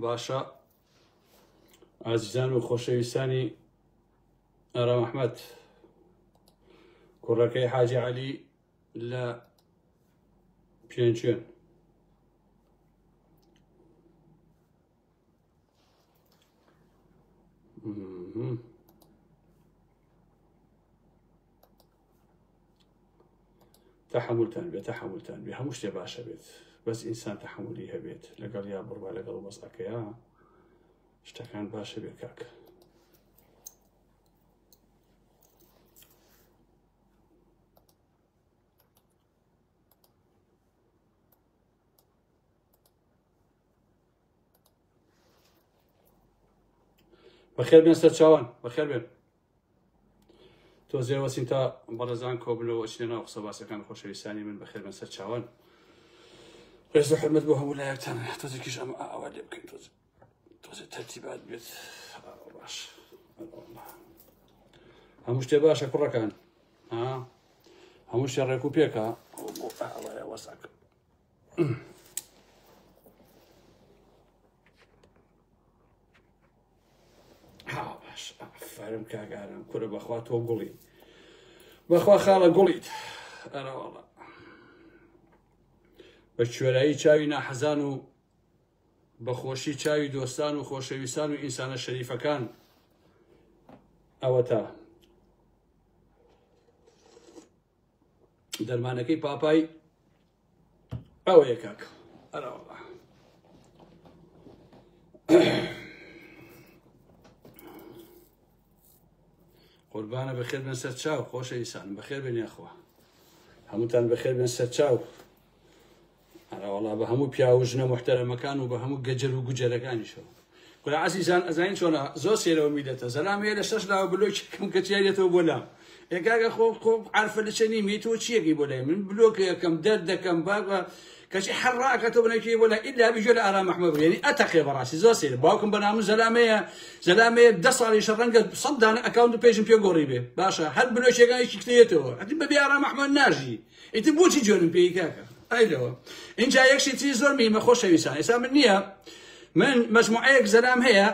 باشە ئازیزان و خۆشەویستانی ئارام ئەحمەد کوڕەکەی حاجی عەلی لە پێنجوێن تەحەمولتان بێت تەحەمولتان بێ هەموو شتێ باشە بێت بەس ئینسان تەحەمولی هەبێت لەگەڵ یا بڕوا لەگەڵ وەزعەکەیا شتەکان باشە بێت کاکە بەخێر بێن سەرچاوان بەخێر بێن تۆزێ وەسین تا بەڕێزان کۆبنەوە ئەچینە ناو قسە باسەکان خۆشەویستانی من بەخێر بن سەر چاوان ڕێز و حرمەت بۆ هەموو لایەکتان تۆزێکیش ئەمە ئاوا لێ بکەین تۆزێ تۆزێ تەرتیبات بێت باش هەموو شتێ باشە کوڕەکان هەموو شتێ ڕێک و پێکە وەساکە باش ئافەرم کاک ئارام کورە بەخوا تۆ گوڵی بەخوا خاڵە گوڵیت ئەرەوەڵا بە کوێرایی چاوی ناحەزان و بەخۆشی چاوی دۆستان و خۆشەویستان و ئینسانە شەریفەکان ئەوەتا دەرمانەکەی پاپای ئەوەیە کاک ئەرەوەڵا قوربانە بەخێر بن سەر چاو خۆشەویستان بەخێر بن یاخوا هەمووتان بەخێر بن سەر چاو ئەرەوەڵا بە هەموو پیاو و ژنە موحتەرەمەکان و بە هەموو گەجەر و گوجەرەکانیشەوە. کورە عەزیزان ئەزانین چۆنە زۆر سێرەوە میلەتە زەلام هەیە لە شەش لاوە بلۆکێکم کە چیارێتەوە بۆ لام ئێ کاکە خۆ خۆ عارفە لە چەنی می تۆ چیەکەی بۆ لای من بلۆکەکەم دەردەکەم بابە کەچی هەر ڕاکەتەوە بنەکی بۆ لای ئیلا بژێ لە ئارام ئەحمەد بڕێنی ئەتەقێ بەڕاستی زۆر سێرە باوکم بەنامو زەلامەیە زەلامەیە 10 ساڵیشە ڕەنگە 100 دانە ئەکاونت و پێشم پێ گۆڕی بێ باشە هەر بلۆکێکان یەکی کتێتەوە ئەتی بەبێ ئارام ئەحمەد ناژی ئیتر بۆچی جوێنم پێی کاکە ئەی لەوە اینجا یەک شتی تری زۆر مهمە خۆشەویستان ئێستا من نییە من مەجموعەیەک زەلام هەیە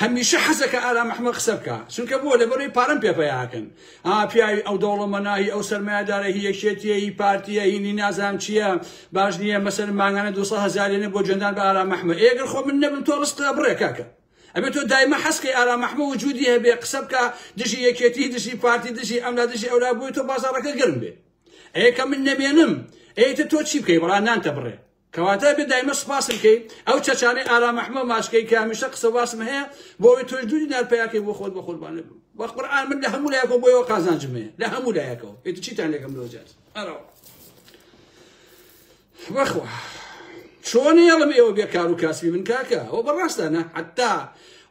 هەمیشە حەزەکە ئارام ئەحمەد قسە بکە چونکە بۆ لەبەرەی پارەم پێ پەیاکەن ئا پیاوی ئەو دەوڵەمەناهی ئەو سەرمایەدارە هی یەکێتیە هی پارتیە هینی نازانم چییە باش نییە مەسەر مانگانە 200 هەزارێنە بۆ جوێندان بە ئارام ئەحمەد ئێگەر خۆ من نەبم تۆ ڕزق بڕێ کاکە ئەبێ تۆ دایمە حەزکەی ئارام ئەحمە وجودی هەبێ قسە بکا دژی یەکێتی دژی پارتی دژی ئەملا دژی ئەولا بۆی تۆ بازاڕەکە گەرم بێ ئەیە کە من نەمێنم ئەیتە تۆ چی بکەی بەڵا نانتە بڕێ کەواتە بێ دایمە سپاسم کەی ئەو چەچانەی ئارام ئەحمە ماچکەی کە هەمیشە قسە باسم هەیە بۆ ئەوەی تۆش دوو دینار پەیاکەی بۆ خۆت بە قوربانە بم بە قورئان من لە هەموو لایەکەوە بۆیەوە قازانجم هەیە لە هەموو لایەکەوە ئیتر چیتان لێکەم لەوە زیاتر ئەرەوە بەخوا چۆن هێڵم ئێوە بێ کار و کاسبی من کاکە ئەوە بەڕاستانە حتا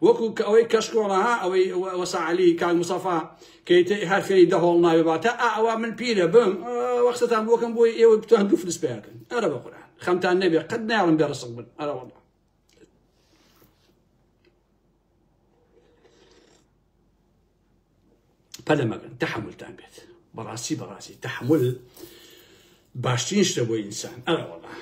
وەکو کە ئەوەی کەشکۆڵە ها ئەوەی وەسا عەلی کاک مستەفا کەیتە هەر فێری دەهۆڵ ناوێ باتە ئەوە من پیرە بم وەخسەتان بۆکەم بۆی ئێوە بتوان دوو فلس پێکەن ئەرە بە قورئان خەمتان نەبێ قەت نایڵم بێ ڕسق بن ئەرە وەڵا پەلە مەگرن تەحەمولتان بێت بەڕاستی بەڕاستی تەحەمول باشترین شتە بۆ ئینسان ئەرە وەڵا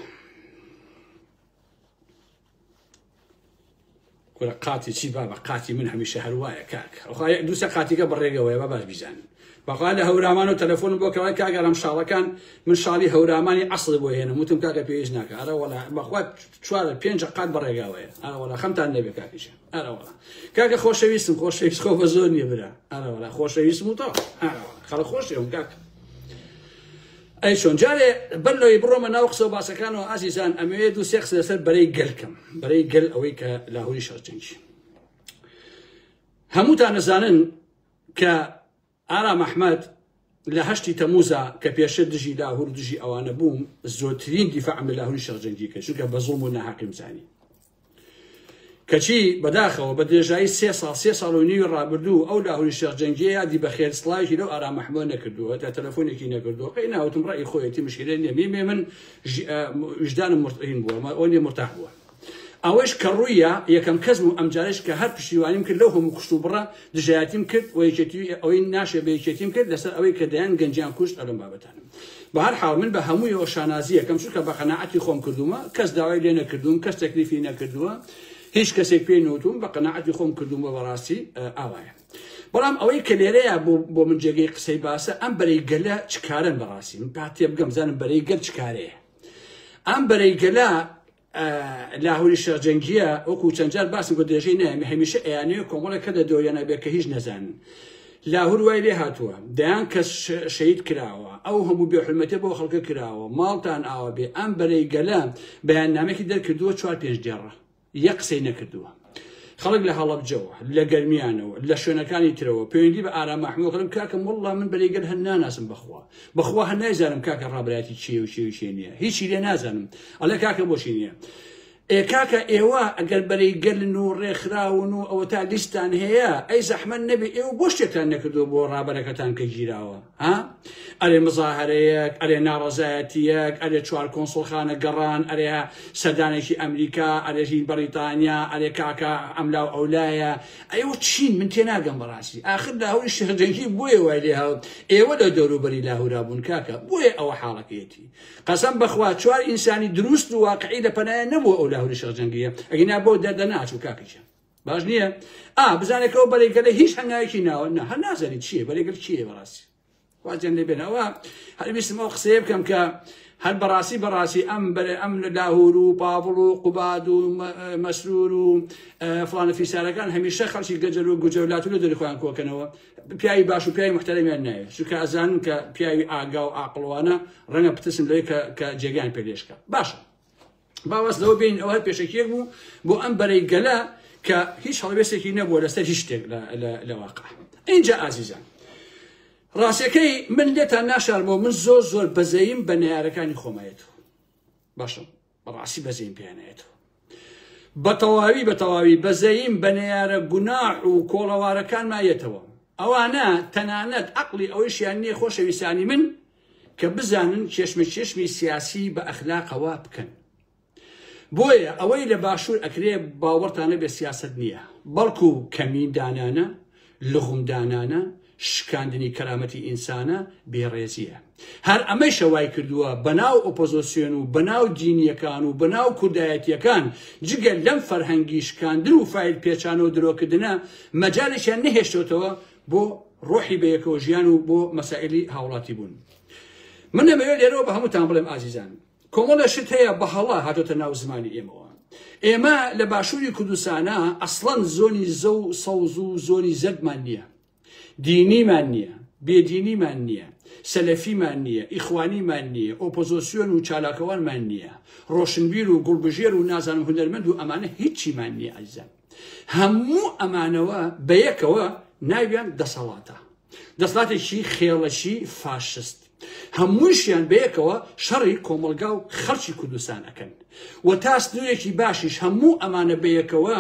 کورە قاتی چی بابە قاتی من هەمیشە هەر وایە کاک ئەوخوا یەک دووسە قاتیکە بەڕێگەوەیە بە باش بیزانن بەخوا لە هەورامان و تەلەفۆنم بۆ کەوای کاک ئارام شاڵەکان من شاڵی هەورامانی ئەسڵ بۆ هێنم وتم کاکە پێویست ناکە ئەرە وەڵا بەخوا چوار پێنج قات بەڕێگاوەیە ئەرە وەڵا خەمتان نەبێ کاکیشە ئەرە وەڵا کاکە خۆشەویستم خۆشەویست خۆ بە زۆر نییە برا ئەرە وەڵا خۆشەویستم و تەواو ئەرە وەڵا خەڵک خۆشیەوم کاک ئەی چۆن جارێ بەر لەوەی بڕۆمە ناو قسە و باسەکانەوە ئازیزان ئەمەوێ دوو سێ قسە لەسەر بەرەی گەل کەم بەرەی گەل ئەوەی کە لاهوری شەڕجەنگی هەمووتان ئەزانن کە ئارام ئەحمەد لە هەشتی تەموزا کە پێشتر دژی لاهور و دژی ئەوانە بووم زۆرترین دیفاعم لە لاهوری شەڕجەنگی کرد چونکە بە زوڵم و ناحەقیم زانی کەچی بەداخەوە بە درێژایی سێ ساڵ سێ ساڵ و نیوی ڕابردوو ئەو لاهوری شێخ جەنگیە یادی بەخێر سڵاوێکی لەو ئارام ئەحمەد نەکردووە تا تەلەفۆنێکی نەکردووە قەی ناوتم ڕەئی خۆیەتی مشکلە نییە میمێ من ویژدانم مرتهین بووە ئەوە نییە مرتاح بووە ئەوەش کە ڕوویە یەکەم کەس بوو ئەمجارش کە هەر پشتیوانیم کرد لەو هەموو کوشت و بڕە دژایەتیم کرد و یەکێتی ئەوەی ناشێ بە یەکێتیم کرد لەسەر ئەوەی کە دەیان گەنجیان کوشت ئەلەم بابەتانم بە هەر حاڵ من بە هەموویەوە شانازیەکەم چونکە بە قەناعەتی خۆم کردوومە کەس داوای لێ نەکردووم کەس تەکلیفی نەکردووە. هیچ کەسێک پێی نەوتوم بە قەناعەتی خۆم کردومە بەڕاستی ئاوایە بەڵام ئەوەی کە لێرەیە بۆ من جێگەی قسەی باسە ئەم بەرەی گەلە چ کارن بەڕاستی من پا تێبگەم زانم بەرەی گەل چ کارەیە ئەم بەرەی گەلە لاهوری شێخ جەنگیە وەکو چەند جار باسم بۆ درێژەی نایەمە هەمیشە ئەیانەوێ کۆمەڵێک کە لە دۆریانە بێ کە هیچ نەزانن لاهور وای لێ هاتووە دەیان کەس شەهید کراوە ئەو هەموو بێحورمەتێ بۆ خەڵکە کراوە ماڵتان ئاوا بێ ئەم بەرەی گەلە بەیاننامەیەکی دەرکردووە چوار پێنج دێڕە یەک قسەی نەکردووە خەڵک لە هەڵەبجەوە لە گەرمیانەوە لە شوێنەکانی ترەوە پەیوەندی بە ئارام مەحموود کردم کاکەم والله من بەرەی گەل هەر ناناسم بەخوا بەخوا هەر نایزانم کاکە ڕابەرایەتی چییە و چیە و چیە نییە هیچی لێ نازانم ئەڵێ کاکە بۆچی نییە ئێ کاکە ئێوە ئەگەر بەرەی گەلن و ڕێکخراون و ئەوەتا لیستتان هەیە ئەی زەحمەت نەبێ ئێوە بۆ شتێکتان نەکردووە بۆ ڕابەرەکەتان کە گیراوە ها ئەرێ مزاهرەیەک ئەرێ ناڕەزایەتیەک ئەرێ چوار کۆنسڵخانە گەڕان ئەرێ سەردانێکی ئەمریکا ئەرێ هی بەڕیتانیا ئەرێ کاکە ئەملا و ئەولایە ئەیوە چین من تێناگەم بەڕاستی ئاخر لاهوری شێخ جەنگی بۆیە وای لێ هاوت ئێوە لە دەوروبەری لاهورا بوون کاکە بۆیە ئەوە حاڵەکەیەتی قەسەم بەخوا چوار ئینسانی دروست و واقعی لە پەنایە نەبوو ئەو لاهوری شێخ جەنگیە ئەگینا بۆ دەردە ناچوو کاکە گیان باش نییە ئا بزانێکەوە بەرێگەلە هیچ هەنگاوێکی ناوە نە هەر نازانی چییە بەرێگەل چییە بەڕاستی وازیان لێ بێنەوە هەر ویستم ئەو قسەیە بکەم کە هەر بەڕاستی بەڕاستی ئەم بەرێ ئەم لە لاهور و پاڤڵ و قوباد و مەسرور و فڵانە فیسارەکان هەمیشە خەڵکی گەجەر و گوجە و لاتو لە دەری خۆیان کۆکەنەوە پیاوی باش و پیاوی محتەرەمیان ناوێت چونکە ئەزانن کە پیاوی ئاگا و ئاقڵوانە ڕەنگە بترسن لەوەی کە جێگایان پێ لێشکا باشە با واز لەوە بێنین ئەوە هەر پێشەکیەک بوو بۆ ئەم بەرەی گەلە کە هیچ هەڵوێستێکی نەبووە لەسەر هیچ شتێک لە واقع اینجا ئازیزان ڕاستەکەی من لێتان ناشارمەوە من زۆر زۆر بەزەیم بە نەیارەکانی خۆمایەتەوە باشە بەڕاستی بەزەیم پێیانایەتەوە بە تەواوی بە تەواوی بەزەیم بە نەیارە گوناح و کۆڵەوارەکانما یەتەوە ئەوانە تەنانەت عەقڵی ئەوەیشیان نییە خۆشەویستانی من کە بزانن کێشمەکێشمی سیاسی بە ئەخلاقەوە بکەن بۆیە ئەوەی لە باشوور ئەکرێ باوەڕتان نەبێ سیاسەت نییە بەڵکو کەمین دانانە لغم دانانە شکاندنی کەرامەتی ئینسانە، بێڕێزییە. هەر ئەمەیشە وای کردووە بەناو ئۆپۆزۆسیۆن و بەناو دینییەکان و بەناو کوردایەتییەکان جگە لەم فەرهەنگی شکاندن و فایل پێچانە و درۆکردنە مەجالێکیان نەهێشتۆتەوە بۆ ڕۆحی بەیەکەوە ژیان و بۆ مەسائیلی هاوڵاتی بوون. من ئەمەوێت لێرەوە بە هەمووتان بڵێم ئازیزان کۆمەڵێ شت هەیە بە هەڵە هاتۆتە ناو زمانی ئێمەوە. ئێمە لە باشووری کوردستانا ئەسڵەن زۆنی زەو سەوز و زۆنی زەردمان نییە. دینیمان نییە، بێدینیمان نییە، سەلەفیمان نییە، ئیخوانیمان نییە، ئۆپۆزۆسیۆن و چالاکەوانمان نییە، ڕۆشنبیر و گوڵبژێر و نازانم هونەرمەند و ئەمانە هیچیمان نییە ئازیزان. هەموو ئەمانەوە بەیەکەوە ناویان دەسەڵاتە. دەسەڵاتێکی خێڵەکی فاشست. هەمووشیان بەیەکەوە شەڕی کۆمەڵگا و خەڵکی کوردستان ئەکەن و تا سنوورێکی باشیش هەموو ئەمانە بەیەکەوە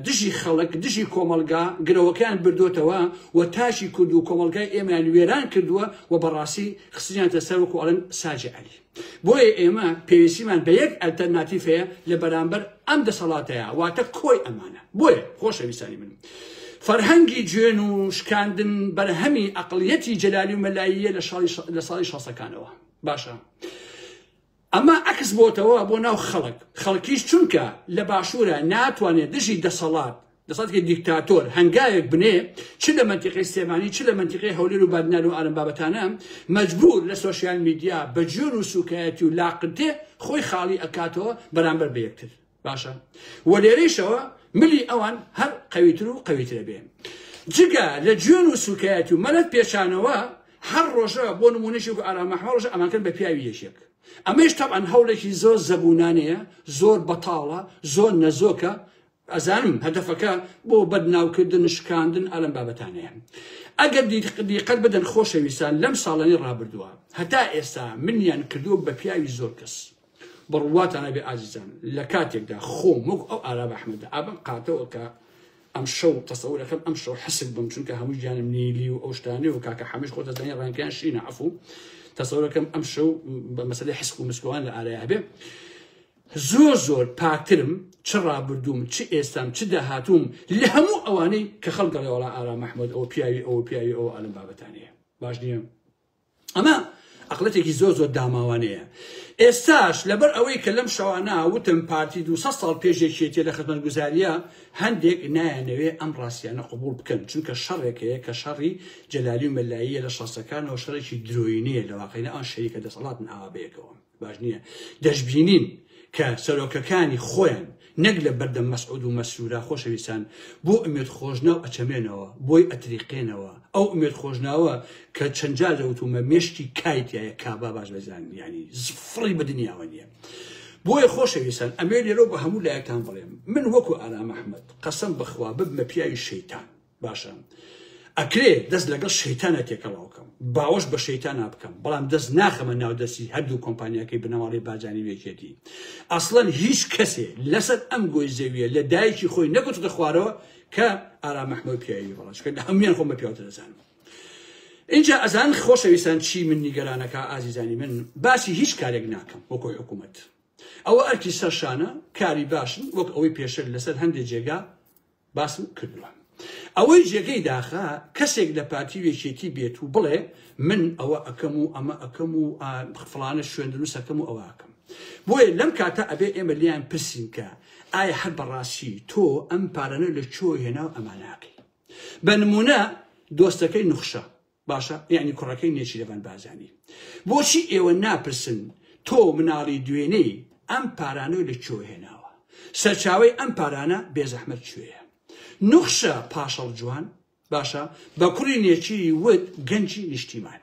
دژی خەڵک دژی کۆمەڵگا گرەوەکەیان بردوتەوە و تاشی کورد و کۆمەڵگای ئێمەیان وێران کردووە و بەڕاستی خستنیانتە سەر وەکو ئەڵێن ساجی عەلی بۆیە ئێمە پێویستیمان بە یەک ئەلتەرناتیف هەیە لە بەرامبەر ئەم دەسەڵاتەیە واتە کۆی ئەمانە بۆیە خۆشەویستانی من فەرهەنگی جوێن و شکاندن بەرهەمی ئەقلیەتی جەلالی و مەلاییە لە ساڵی شەستەکانەوە باشە ئەمە عەکس بۆتەوە بۆ ناو خەڵک خەڵکیش چونکە لە باشوورە ناتوانێت دژی دەسەڵات دەسەڵاتێکی دیکتاتۆر هەنگاوێک بنێ چ لە مەنتیقەی سلێمانی چ لە مەنتیقەی هەولێر و بادینان و ئالم بابەتانە مەجبور لە سۆشیال میدیا بە جوێن و سوکایەتی و لاقرتێ خۆی خاڵی ئەکاتەوە بەرامبەر بە یەکتر باشە و لێرەیشەوە ملی ئەوان هەر قەویتر و قەویترە بێ جگە لە جوێن و سوکایەتی و مەلەت پێچانەوە هەر ڕۆژە بۆ نمونەشی و ئارام ئەحمەد ڕۆژە ئەمانکەن بە پیاوی یەکێک ئەمەیش تەبعەن هەوڵێکی زۆر زەبوونانەیە زۆر بەتاڵە زۆر نەزۆکە ئەزانم هەدەفەکە بۆ بەدناوکردن شکاندن ئەلم بابەتانەیە ئەگەر دیقەت بدەن خۆشەویستان لەم ساڵانی ڕابردووە هەتا ئێستا منیان کردووە بە پیاوی زۆر کەس بڕواتان هەبێ ئازیزان لە کاتێکدا خۆم وەک ئەو ئارام ئەحمەدە ئابم قاتەوە کە ئەم شەو تەسەورەکەم ئەم شەو حسک بم چونکە هەموو گیانم نیلی و ئەو شتانەی و کاکە حەمش خۆ دەزانانی ڕەنگیان شینە عەفوو تەسەورەکەم ئەم شەو بە مەسەلەی حسک و مسکوان لە ئارای هەبێ زۆر زۆر پاکترم چ ڕابردووم چ ئێستام چ داهاتووم لە هەموو ئەوانەی کە خەڵک دەڵێ وەڵا ئارام ئەحمەد ئەوە پیاوی ئەوە پیاوی ئەوە ئەلم بابەتانەیە باش نییە ئەمە ئەقڵەتێکی زۆر زۆر داماوانەیە. ئێستاش لەبەر ئەوەی کە لەم شەوانە وتم پارتی 200 ساڵ پێش یەکێتیە لە خزمەتگوزاریە، هەندێک نایانەوێ ئەم ڕاستیانە قبوڵ بکەن، چونکە شەڕێک هەیە کە شەڕی جەلالی و مەلاییە لە شەستەکانەوە، شەڕێکی درۆینەیە لە واقعینە ئەوان شەریکە دەسەڵاتن ئاوا بەیەکەوە. باش نییە دەشبینین کە سەرۆکەکانی خۆیان نەک لە بەردەم مەسعود و مەسرورا خۆشەویستان بۆ ئومێد خۆشناو ئەچەمێنەوە، بۆی ئەتریقێنەوە، ئەو ئومێد خۆشناوە کە چەند جار دەوتومە مێشکی کای تیایە کابا باش بەزانن یعنی فڕی بە دنیاوە نییە. بۆیە خۆشەویستان ئەمێ لێرەوە بە هەموو لایەکتان بڵێم من وەکو ئارام ئەحمەد قەسەم بەخوا ببمە پیاوی شەیتان باشە ئەکرێ دەست لەگەڵ شەیتانە تێکەڵاوکەم باوەش بە شەیتانا بکەم بەڵام دەست ناخەمە ناو دەستی هەردوو کۆمپانیاکەی بنەماڵەی بارزانی و یەکێتی ئەسڵەن هیچ کەسێ لەسەر ئەم گۆی زەویە لە دایکی خۆی نەکوتتە خوارەوە کە ئارام ئەحمەد پیاوی بەڵام چونکە لە هەمویان خۆم بە پیاوتر دەزانم. اینجا ئەزان خۆشەویستان چی من نیگەرانەکە ئازیزانی من باسی هیچ کارێک ناکەم وەکو حکوومەت ئەوە ئەرکی سەرشانە کاری باشن وەک ئەوەی پێشتر لەسەر هەندێک جێگا باسم کردووە. ئەوەی جێگەی داخە کەسێک لە پارتی و یەکێتی بێت و بڵێ من ئەوە ئەکەم و ئەمە ئەکەم و فڵانە شوێن دروست ئەکەم و ئەوە ئەکەم. بۆیە لەم کاتە ئەبێ ئێمە لێیان پرسین کە ئایا هەر بەڕاستی تۆ ئەم پارانە لە کوێ هێنا و ئەمانە ئەکەی. بە نمونە دۆستەکەی نوخشە باشە یعنی کوڕەکەی نێچیرەڤان بارزانی بۆچی ئێوە ناپرسن تۆ مناڵی دوێنێی ئەم پارانەی لە کوێ هێناوە سەرچاوەی ئەم پارانە بێزەحمەت کوێیە نوخشە پاشەڵ جوان باشە بە کوڕی نێچیری وت گەنجی نیشتیمان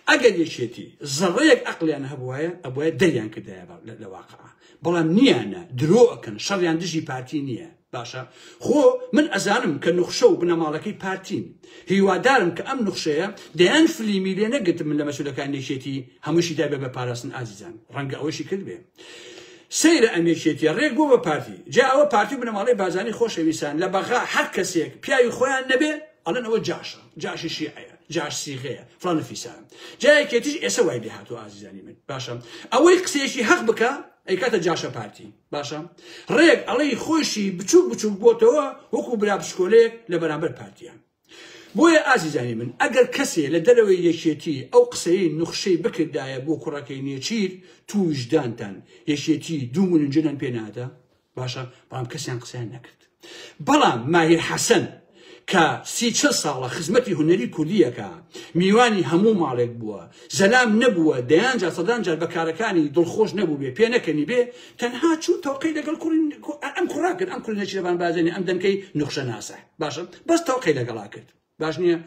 ئەگەر یەکێتی زەڕەیەک ئەقلیان هەبوایە ئەبوایە دەریان کردایە لە واقع بەڵام نییانە درۆ ئەکەن شەڕیان دژی پارتی نییە باشە خۆ من ئەزانم کە نوخشە و بنەماڵەکەی پارتین هیوادارم کە ئەم نوخشەیە دەیان فلیمی لێ نەگرتم من لە مەسولەکانی یەکێتی هەمووشی دابێ بە پاراستن ئازیزان ڕەنگە ئەوەشی کرد بێ سەیرە ئەم یەکێتیە ڕێک بوو بە پارتی جا ئەوە پارتی و بنەماڵەی بارزانی خۆشەویستان لە بەغا هەر کەسێک پیاوی خۆیان نەبێ ئەڵێن ئەوە جاشە جاشی شیعەیە جاش سیغەیە فڵان و فیسارە جا یەکێتیش ئێسە وای لێ هاتووە ئازیزانی من باشە ئەوەی قسەیەکی هەق بکە ئەیکاتە جاشە پارتی باشە ڕێک ئەڵێی خۆیشی بچوک بچوک بۆتەوە وەکو برا بچکۆلەیەک لە بەرامبەر پارتیان بۆیە ئازیزانی من ئەگەر کەسێ لە دەرەوەی یەکێتی ئەو قسەی نوخشەی بکردایە بۆ کوڕەکەی نێچیر تو ویژدانتان یەکێتی دوو منجنان پێ نادا باشە بەڵام کەسیان قسەیان نەکرد بەڵام ماهیر حەسەن کە 30 ساڵە خزمەتی هونەری کوردیەکە میوانی هەموو ماڵێک بووە زەلام نەبووە دەیان جار سەدان جار بە کارەکانی دڵخۆش نەبوو بێ پێ نەکەنی بێ تەنها چوو تەوقەی لەگەڵ کوڕی ئەم کوڕا کرد ئەم کوڕی نێچیرڤان بارزانی ئەم دەنکەی نوخشە ناسە باشە بەس تەوقەی لەگەڵا کرد باش نییە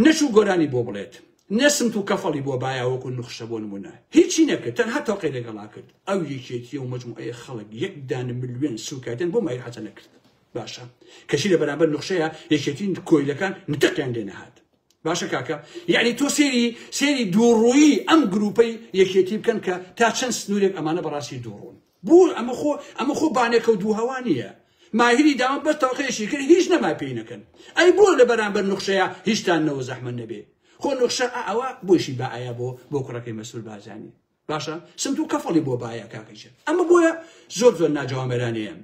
نەچوو گۆرانی بۆ بڵێت نە سمت و کەفەڵی بۆ بایا وەکو نوخشە بۆ نمونە هیچی نەکرد تەنها تەوقەی لەگەڵا کرد ئەو یەکێتیە و مەجموعەیە خەڵک یەک دانە ملیۆن سوکایەتیان بۆ ماهیر حەسەن نەکرد باشە کەچی لە بەرامبەر نوخشەیە یەکێتی کۆیلەکان نتقیان لێ نەهات باشە کاکە یعنی تۆ سێری سێری دووڕوویی ئەم گروپەی یەکێتی بکەن کە تا چەند سنوورێک ئەمانە بەڕاستی دووڕوون بۆ ئەمە خۆ ئەمە خۆ بانێکە و دوو هەوا نییە ماهری داوە بەس تەوقەیەکی کرد هیچ نەما پێی نەکەن ئەی بۆ لە بەرامبەر نوخشەیە هیچتان نەوە زەحمەت نەبێ خۆ نوخشە ئەوە بۆشی بە ئایا بۆ بۆ کوڕەکەی مەسرور بارزانی باشە سمت و کەفەڵی بۆ بایە کاکەیشە ئەمە بۆیە زۆر زۆر ناجوامێرانەیە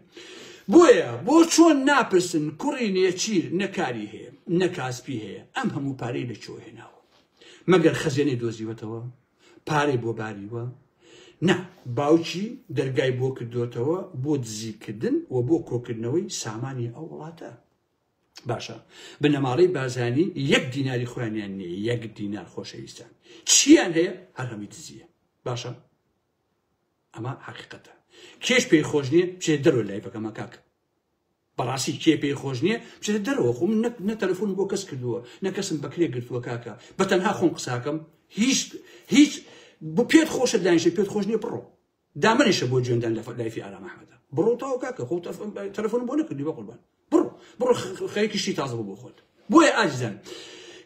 بۆیە بۆ چۆن ناپرسن کوڕی نێچیر نەکاری هەیە نە کاسپی هەیە ئەم هەموو پارەی لە کوێ هێناوە مەگەر خەزێنەی دۆزیوەتەوە پارەی بۆ باریوە نا باوکی دەرگای بۆ کردوێتەوە بۆ دزیکردن و بۆ کۆکردنەوەی سامانی ئەو وڵاتە باشە بنەماڵەی بازانی یەک دیناری خۆیانیان نییە یەک دینار خۆشەویستان چیان هەیە هەر هەمووی دزیە باشە ئەمە حقیقەتە کێش پێی خۆش نییە بچێت دەرەوە لایڤەکەمە کاک بەڕاستی کێ پێی خۆش نییە بچێتە دەرەوە خۆ من نە تەلەفۆن بۆ کەس کردووە نە کەسم بەکرێ گرتووە کاکە بە تەنها خۆم قساکەم هیچ هیچ بۆ پێت خۆشە دانیشە پێت خۆش نییە بڕۆ دامەنیشە بۆ جوێندان لە live ی ئارام ئەحمەدە بڕۆ تاو کاکە خۆ تەلەفۆنم بۆ نەکردی بە قوربان بڕۆ بڕۆ خەریکی شتی تازە بۆ بۆ خۆت بۆیە ئازیزان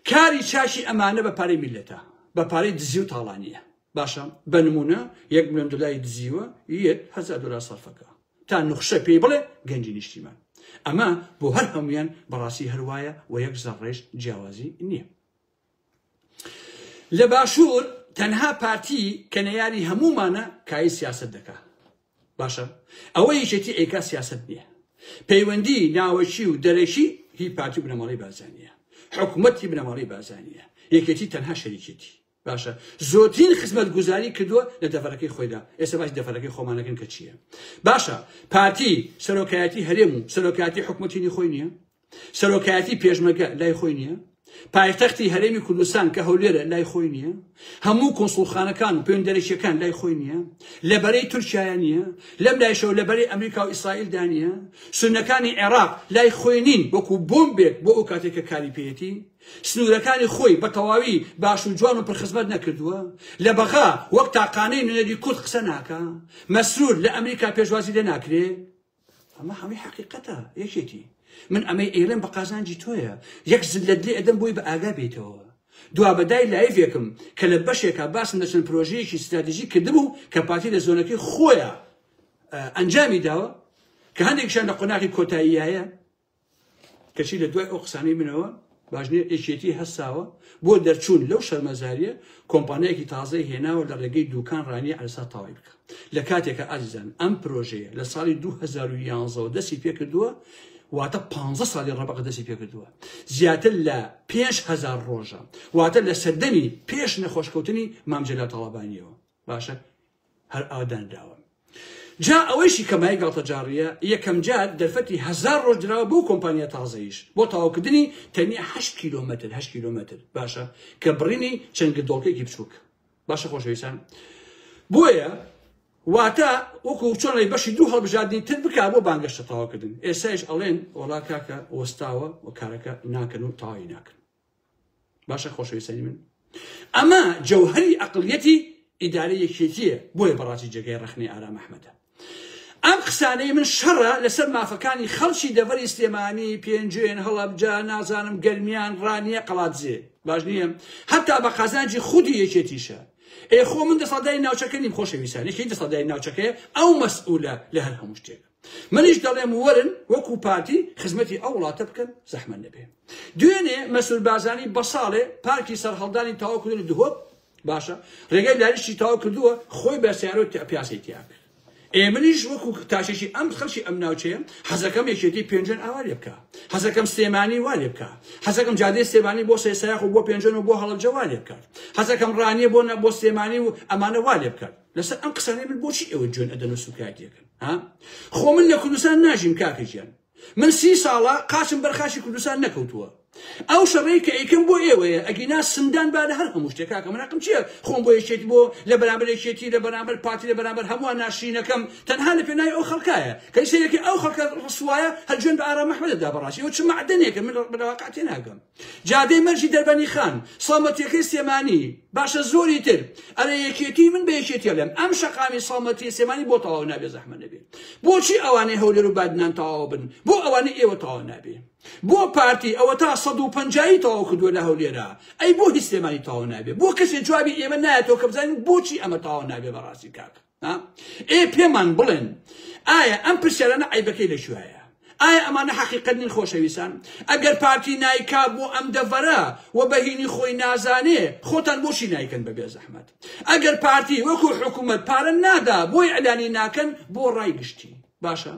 کاری چاکی ئەمانە بە پارەی میلەتە بە پارەی دزی و تاڵانیە باشە بە نمونە 1 میلیۆن دلاری دزیوە یەک هەزار دلار سەرفەکە تا نوخشە پێی بڵێ گەنجی نیشتیمان ئەمە بۆ هەر هەمویان بەڕاستی هەروایە و یەک زەڕێش جیاوازی نییە لە باشوور تەنها پارتی کە نەیاری هەموومانە کای سیاسەت دەکا باشە ئەوە یەکێتی ئەیکا سیاسەت نییە پەیوەندی ناوەکی و دەرەکی هی پارتی و بنەماڵەی بارزانیە حکوومەتی بنەماڵەی بارزانیە یەکێتی تەنها شەریکێتی. باشە زۆرترین خزمەتگوزاری کردووە لە دەڤەرەکەی خۆیدا، ئێستا باسی دەڤەرەکەی خۆمانەکەن کە چییە. باشە پارتی سەرۆکایەتی هەرێم و سەرۆکایەتی حکومەتینی خۆی نییە، سەرۆکایەتی پێشمەرگە لای خۆی نییە، پایتەختی هەرێمی کوردستان کە هەولێرە لای خۆی نییە، هەموو کونسوڵخانەکان و پەیوەندی دەرەکییەکان لای خۆی نییە، لە بەرەی تورکیایە نییە، لەم لایشەوە لە بەرەی ئەمریکا و ئیسرائیلدا نییە، سوننەکانی عێراق لای خۆی نین وەکو بۆمبێک بۆ ئەو کاتێک کە کاری پێیەتی، سنوورەکانی خۆی بە تەواوی باش و جوان و پڕخزمەت نەکردووە، لە بەغا وەک تاقانەی نوێنەری کورد قسە ناکا، مەسرور لە ئەمریکا پێشوازی لێ ناکرێ. ئەمە هەمووی حەقیقەتە یەکێتی. من ئەمەی ئەیڵێم بە قازانجی تۆیە، یەک زللەت لێ ئەدەم بۆی بە ئاگا بێیتەوە. دوابەدای لایڤێکم کە لە بەشێکا باسم لە چەند پرۆژەیەکی ستراتیژی کردبوو کە پارتی لە زۆنەکەی خۆیا ئەنجامی داوە کە هەندێکیشیان لە قۆناغی کۆتاییایە، کەچی لە دوای ئەو قسانەی منەوە باش نییە یەکێتی هەستاوە بۆ دەرچوون لەو شەرمەزاریە کۆمپانیایەکی تازەی هێناوە لە ڕێگەی دوکان ڕانیە عەلسا تەواوی بکە لە کاتێکە ئازیزان ئەم پرۆژەیە لە ساڵی 2011ەوە دەستی پێکردووە واتە 15 ساڵی ڕەبەق دەستی پێکردووە زیاتر لە 5000 ڕۆژە واتە لە سەردەمی پێش نەخۆشکەوتنی مام جەلال تاڵەبانیەوە باشە هەر ئاودانراوە. جا ئەوەیشی کە مایەی گاڵتەجاڕییە، یەکەمجار دەرفەتی هەزار ڕۆژ دراوە بەو کۆمپانیا تازەیش بۆ تەواوکردنی تەنیا هەشت کیلۆمەتر، 8 کیلۆمەتر، باشە کە بڕینی چەند گردۆڵکێکی بچووک. باشە خۆشەویستان، بۆیە واتە وەکو چۆن ئەڵێی بەشی دوو هەڵبژاردنی تر بکا بۆ بانگەشە تەواوکردن، ئێستایش ئەڵێن وەڵا کاکە وەستاوە و کارەکە ناکەن و تەواوی ناکەن. باشە خۆشەویستانی من ئەمە جەوهری ئەقلیەتی ئیدارە یەکێتیە بۆیە بەڕاستی جێگای ڕەخنەی ئارام ئەحمەدە ئەم قسانەی من شەڕە لەسەر مافەکانی خەڵکی دەڤەری سلێمانی پێنجوێن هەڵەبجە نازانم گەرمیان ڕانیە قەڵادزێ باش نییە هەتا بە قازانجی خودی یەکێتیشە ئێ خۆ من دەسەڵاتداری ناوچەکە نیم خۆشەویستان یەکێتی دەسەڵاتداری ناوچەکەیە ئەو مەسئولە لە هەر هەموو شتێک منیش دەڵێم وەرن وەکو پارتی خزمەتی ئەو وڵاتە بکەن زەحمەت نەبێ. دوێنێ مەسرور بارزانی بە ساڵێ پارکی سەرهەڵدانی تەواو کردووە لە دهۆک، باشە ڕێگای لاریشی تەواو کردووە، خۆی بە سیارە پیاسەی تیا کرد. ئێ منیش وەکو تاشێکی ئەم خەڵکی ئەم ناوچەیە حەزەکەم یەکێتی پێنجوێن ئاوا لێ بکا، حەزەکەم سلێمانی وا لێ بکا، حەزەکەم جادەی سلێمانی بۆ سەیسایەخ و بۆ پێنجوێن و بۆ هەڵەبجە وا لێ بکات، حەزەکەم ڕانیە بۆ بۆ سلێمانی و ئەمانە وا لێ بکات. لەسەر ئەم قسانەی من بۆچی ئێوە جوێن ئەدەن و سوکایەتی ئەکەن ها؟ خۆ من لە کوردستان ناژیم کاکە گیان من 30 ساڵە قاچم بەر خاچی کوردستان نەکەوتووە ئەو شەڕەی کە ئەیکەم بۆ ئێوەیە ئەگینا سندان با لە هەر هەموو شتێک کاکە من حەقم چییە خۆم بۆ یەکێتی بۆ لە بەرامبەر یەکێتی لە بەرامبەر پارتی لە بەرامبەر هەمووان ناشرینەکەم تەنها لە پێناوی ئەو خەڵکایە کە سەیرەکەی ئەو خەڵکە ڕسوایە هەر جوێن بە ئارام ئەحمەدە دا بەڕاستی ئەو چ مەعدەنێکە من لە واقع تێناگەم جادەی مەرجی دەربەنی خان، سەڵمەتیەکەی سلێمانی، باشە زۆری تر، ئەرێ یەکێتی من بە یەکێتی ئەڵێم ئەم شەقامی سەڵمەتی سلێمانی بۆ تەواو نابێ زەحمەت نەبێ بۆچی ئەوانەی هەولێر و بادینان تەواو بن بۆ ئەوانەی ئێوە تەواو نابێ بۆ پارتی ئەوەتا 150ی تەواو کردووە لە هەولێرا ئەی بۆ هیچ سلێمانی تەواو نابێ بۆ کەسێ جوابی ئێمە نایەتەوە کە بزانین بۆچی ئەمە تەواو نابێ بەڕاستی کاک ئێ پێمان بڵێن ئایا ئەم پرسیارانە عەیبەکەی لە کوێیە؟ ئایا ئەمانە حەقیقەت نین خۆشەویستان؟ ئەگەر پارتی نایکا بۆ ئەم دەڤەرە و بەهینی خۆی نازانێ خۆتان بۆچی نایکەن بە بێزەحمەت؟ ئەگەر پارتی وەکو حکومەت پارە نادا بۆ ئیعلانی ناکەن بۆ ڕای گشتی؟ باشە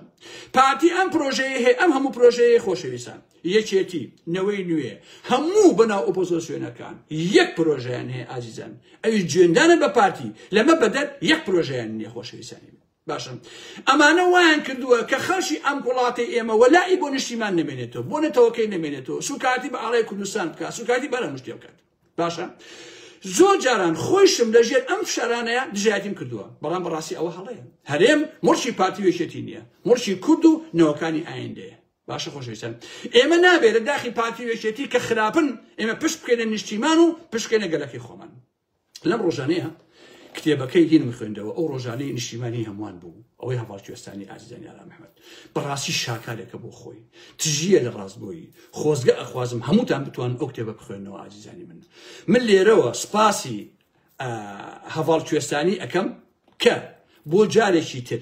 پارتی ئەم پرۆژەیە هەیە ئەم هەموو پرۆژەیە خۆشەویستان یەکێتی، نەوەی نوێ، هەموو بەناو ئۆپۆزۆسیۆنەکان یەک پرۆژەیان هەیە ئازیزان، ئەویش جوێندانە بە پارتی، لەمە بەدەر یەک پرۆژەیان نییە خۆشەویستانی من. باشە ئەمانە وایان کردووە کە خەڵکی ئەم وڵاتەی ئێمە وەلائی بۆ نیشتیمان نەمێنێتەوە، بۆ نەتەوەکەی نەمێنێتەوە، سوکایەتی بە ئاڵای کوردستان بکات، سوکایەتی بە هەموو شتێ بکات. باشە زۆر جاران خۆیشم لەژێر ئەم فشارانەیە دژایەتیم کردووە، بەڵام بەڕاستی ئەوە هەڵەیە. هەرێم موڵکی پارتی و یەکێتی نییە، موڵکی کورد و نەوەکانی ئایندەیە. باشە خۆشەویستان ئێمە نابێت لە داخی پارتی و یەکێتی کە خراپن ئێمە پشت بکەینە نیشتیمان و پشت بکەینە گەلەکەی خۆمان. لەم ڕۆژانەیە کتێبەکەی هینم خوێندەوە ئەو ڕۆژانەی نیشتیمانی هەمووان بوو ئەوەی هەڤاڵ کوێستانی ئازیزانی ئارام ئەحمەد بەڕاستی شاکارێکە بۆ خۆی تژیە لە ڕاستگۆیی خۆزگە ئەخوازم هەمووتان بتوان ئەو کتێبە بخوێنەوە ئازیزانی من من لێرەوە سپاسی هەڤاڵ کوێستانی ئەکەم کە بۆ جارێکی تر